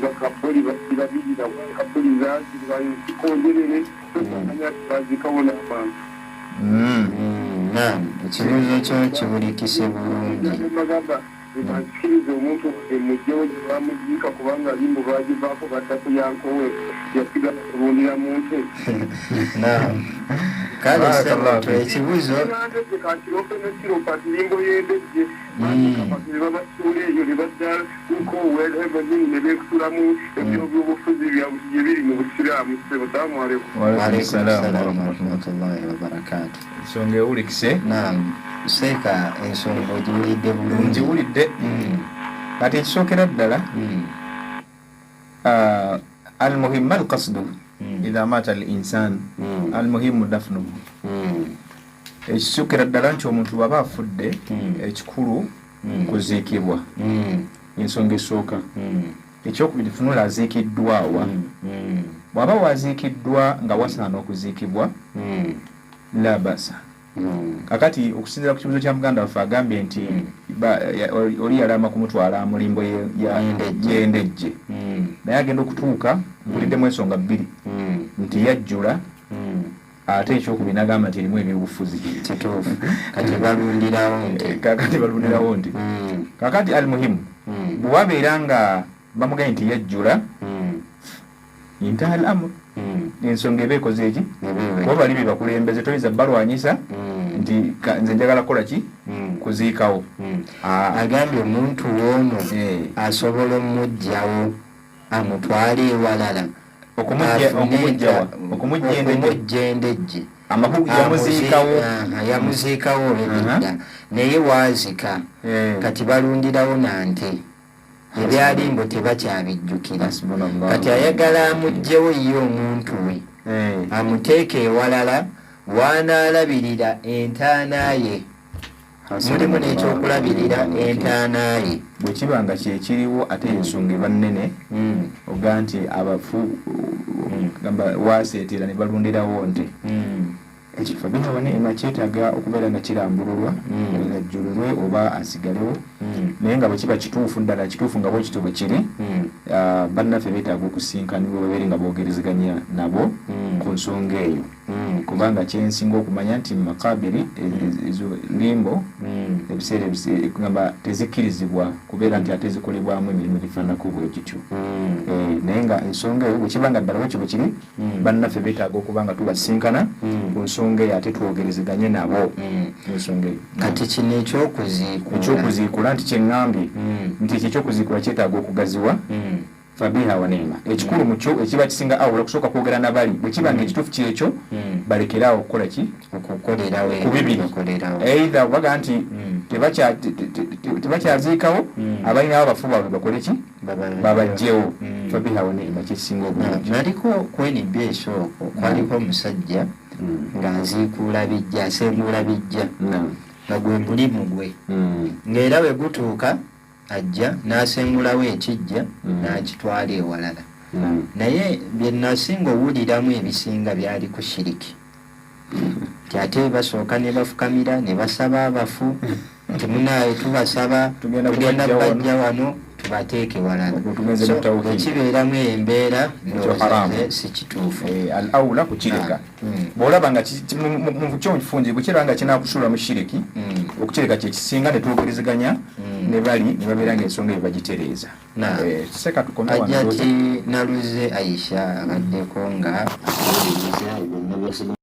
nga kabuli bakirabirira kabuli zazikonjerere totamanya bazikawo n'abantu. Naam, ekibuuzo kyo kibulikise bulungi. Bagamba basikirize omuntu emugyewo gye bamuziika kubanga limbo bagivaako badda ku yankowe yasigala kulundira mu nte. Naam. Kale ssebo ekibuuzo kankirope ne kiropa limbo y'endejje ne babasuula eyo ne badda nkowe ebanyini ne beekusulamu ebyobufuzi byabwe gye biri mu busiraamu. Ssebo salaamu alaikum. Wa alaikum salam wa rahmatullahi wa barakatuh. Ensonga ewulikise. Naam, seeka ensonga ogiwulidde bulungi. Ngiwulidde. Kati ekisookera ddala almuhimmu alqasdu idha mata al-insan almuhimmu dafnuhu. Ekisookera ddala nti omuntu bw'aba afudde ekikulu kuziikibwa, ensonga esooka. Ekyokubiri funula aziikiddwa wa. Bw'aba waziikiddwa nga wasaana okuziikibwa la basa. Kakati okusinziira ku kibuuzo kya muganda waffe agambye nti oli yalama kumutwala mu limbo y'endejje, naye agenda okutuuka mpuliddemu ensonga bbiri nti yajjula ate ekyokubiri n'agamba nti erimu ebyobufuzi. Kituufu. Kati balundirawo nti. Kakati balundirawo nti. Kakati almuhimu bwe wabeera nga bamugambye nti yajjula intaha al amr, ensonga eba ekoze eki kuba bali be bakulembeze toyinza balwanyisa nti nze njagala kukola ki kuziikawo. Agambye omuntu woono asobola omuggyawo Amutwale ewalala. Okumujja Endejje. Yamuziikawo. Yamuziikawo olwedda, naye waazika. Kati balundirawo nante, ebyalimbo tebakyabijjukira. Kati ayagala amugjewo ye omuntu we, amuteeke ewalala waanaalabirira entaana ye. Mulimu n'ekyokulabirira entaana ye. Bwe kiba nga kyekiriwo, ate ensonga eba nnene. Oga nti abafu gamba waseetera ne balundirawo nte, ekifo biha neema kyetaaga okubeera nga kirambululwa, ajjululwe oba asigalewo. Naye nga bwe kiba kituufu, ddala kituufu nga bwekityo bwe kiri, bannaffe beetaaga okusinkanibwa, babeere nga boogerezeganya nabo ku nsonga eyo, kubanga kyensinga okumanya nti makabiri ezo limbo ebiseera gamba tezikkirizibwa kubeera nti ate zikolebwamu emirimu gifaananako bwe gityo. Naye nga ensonga eyo bwekiba nga ddala bwekyo bwe kiri, bannaffe beetaaga okuba nga tubasinkana ku nsonga eyo, ate twogerezeganye nabo ku nsonga eyo. Kati kino ekyokuziikula. Ekyokuziikula, nti kyeŋŋambye nti ekyo ekyokuziikula kyetaaga okugaziwa. Fabiha wa neema, ekikulu mukyo ekiba kisinga awula okusooka kwogera nabali, bwe kiba nga ekituufu kyekyo, balekeraawo okukola ki? Okukolerawo. Ku bibiri. Okukolerawo. Either baga nti tebakyaziikawo, abalinawo abafu baabwe bakole ki? Babajjewo. Fabiha wa neema, kyekisinga obulungi. Naliko ku NBS okwo, kwaliko omusajja ng'aziikuula bijja, asengula bijja, nga gwe mulimu gwe, ng'era bwe gutuuka ajja n'asengulawo ekijja n'akitwala ewalala. Naye bye nasinga owuliramu ebisinga byali ku shiriki, nti ate basooka ne bafukamira ne basaba abafu nti munaaye tubasaba, Tugenda tugenda kubajja wano. bajja wano tubateeke walala. Okwo tugenze So mu tawhid. bwekibeeramu embeera, Ekyo haramu. ndowooza si kituufu. Al aula kukireka. Bw'olaba nga mu kyo kifungi, bwe kiraba nga kinaakusuula mu shiriki, okukireka kyekisinga, ne twogerezeganya ne bali ne babeera nga ensonga eyo bagitereeza. Seka tukome wano. Ajati Naluze Aisha abaddeko nga awuliriza byonna.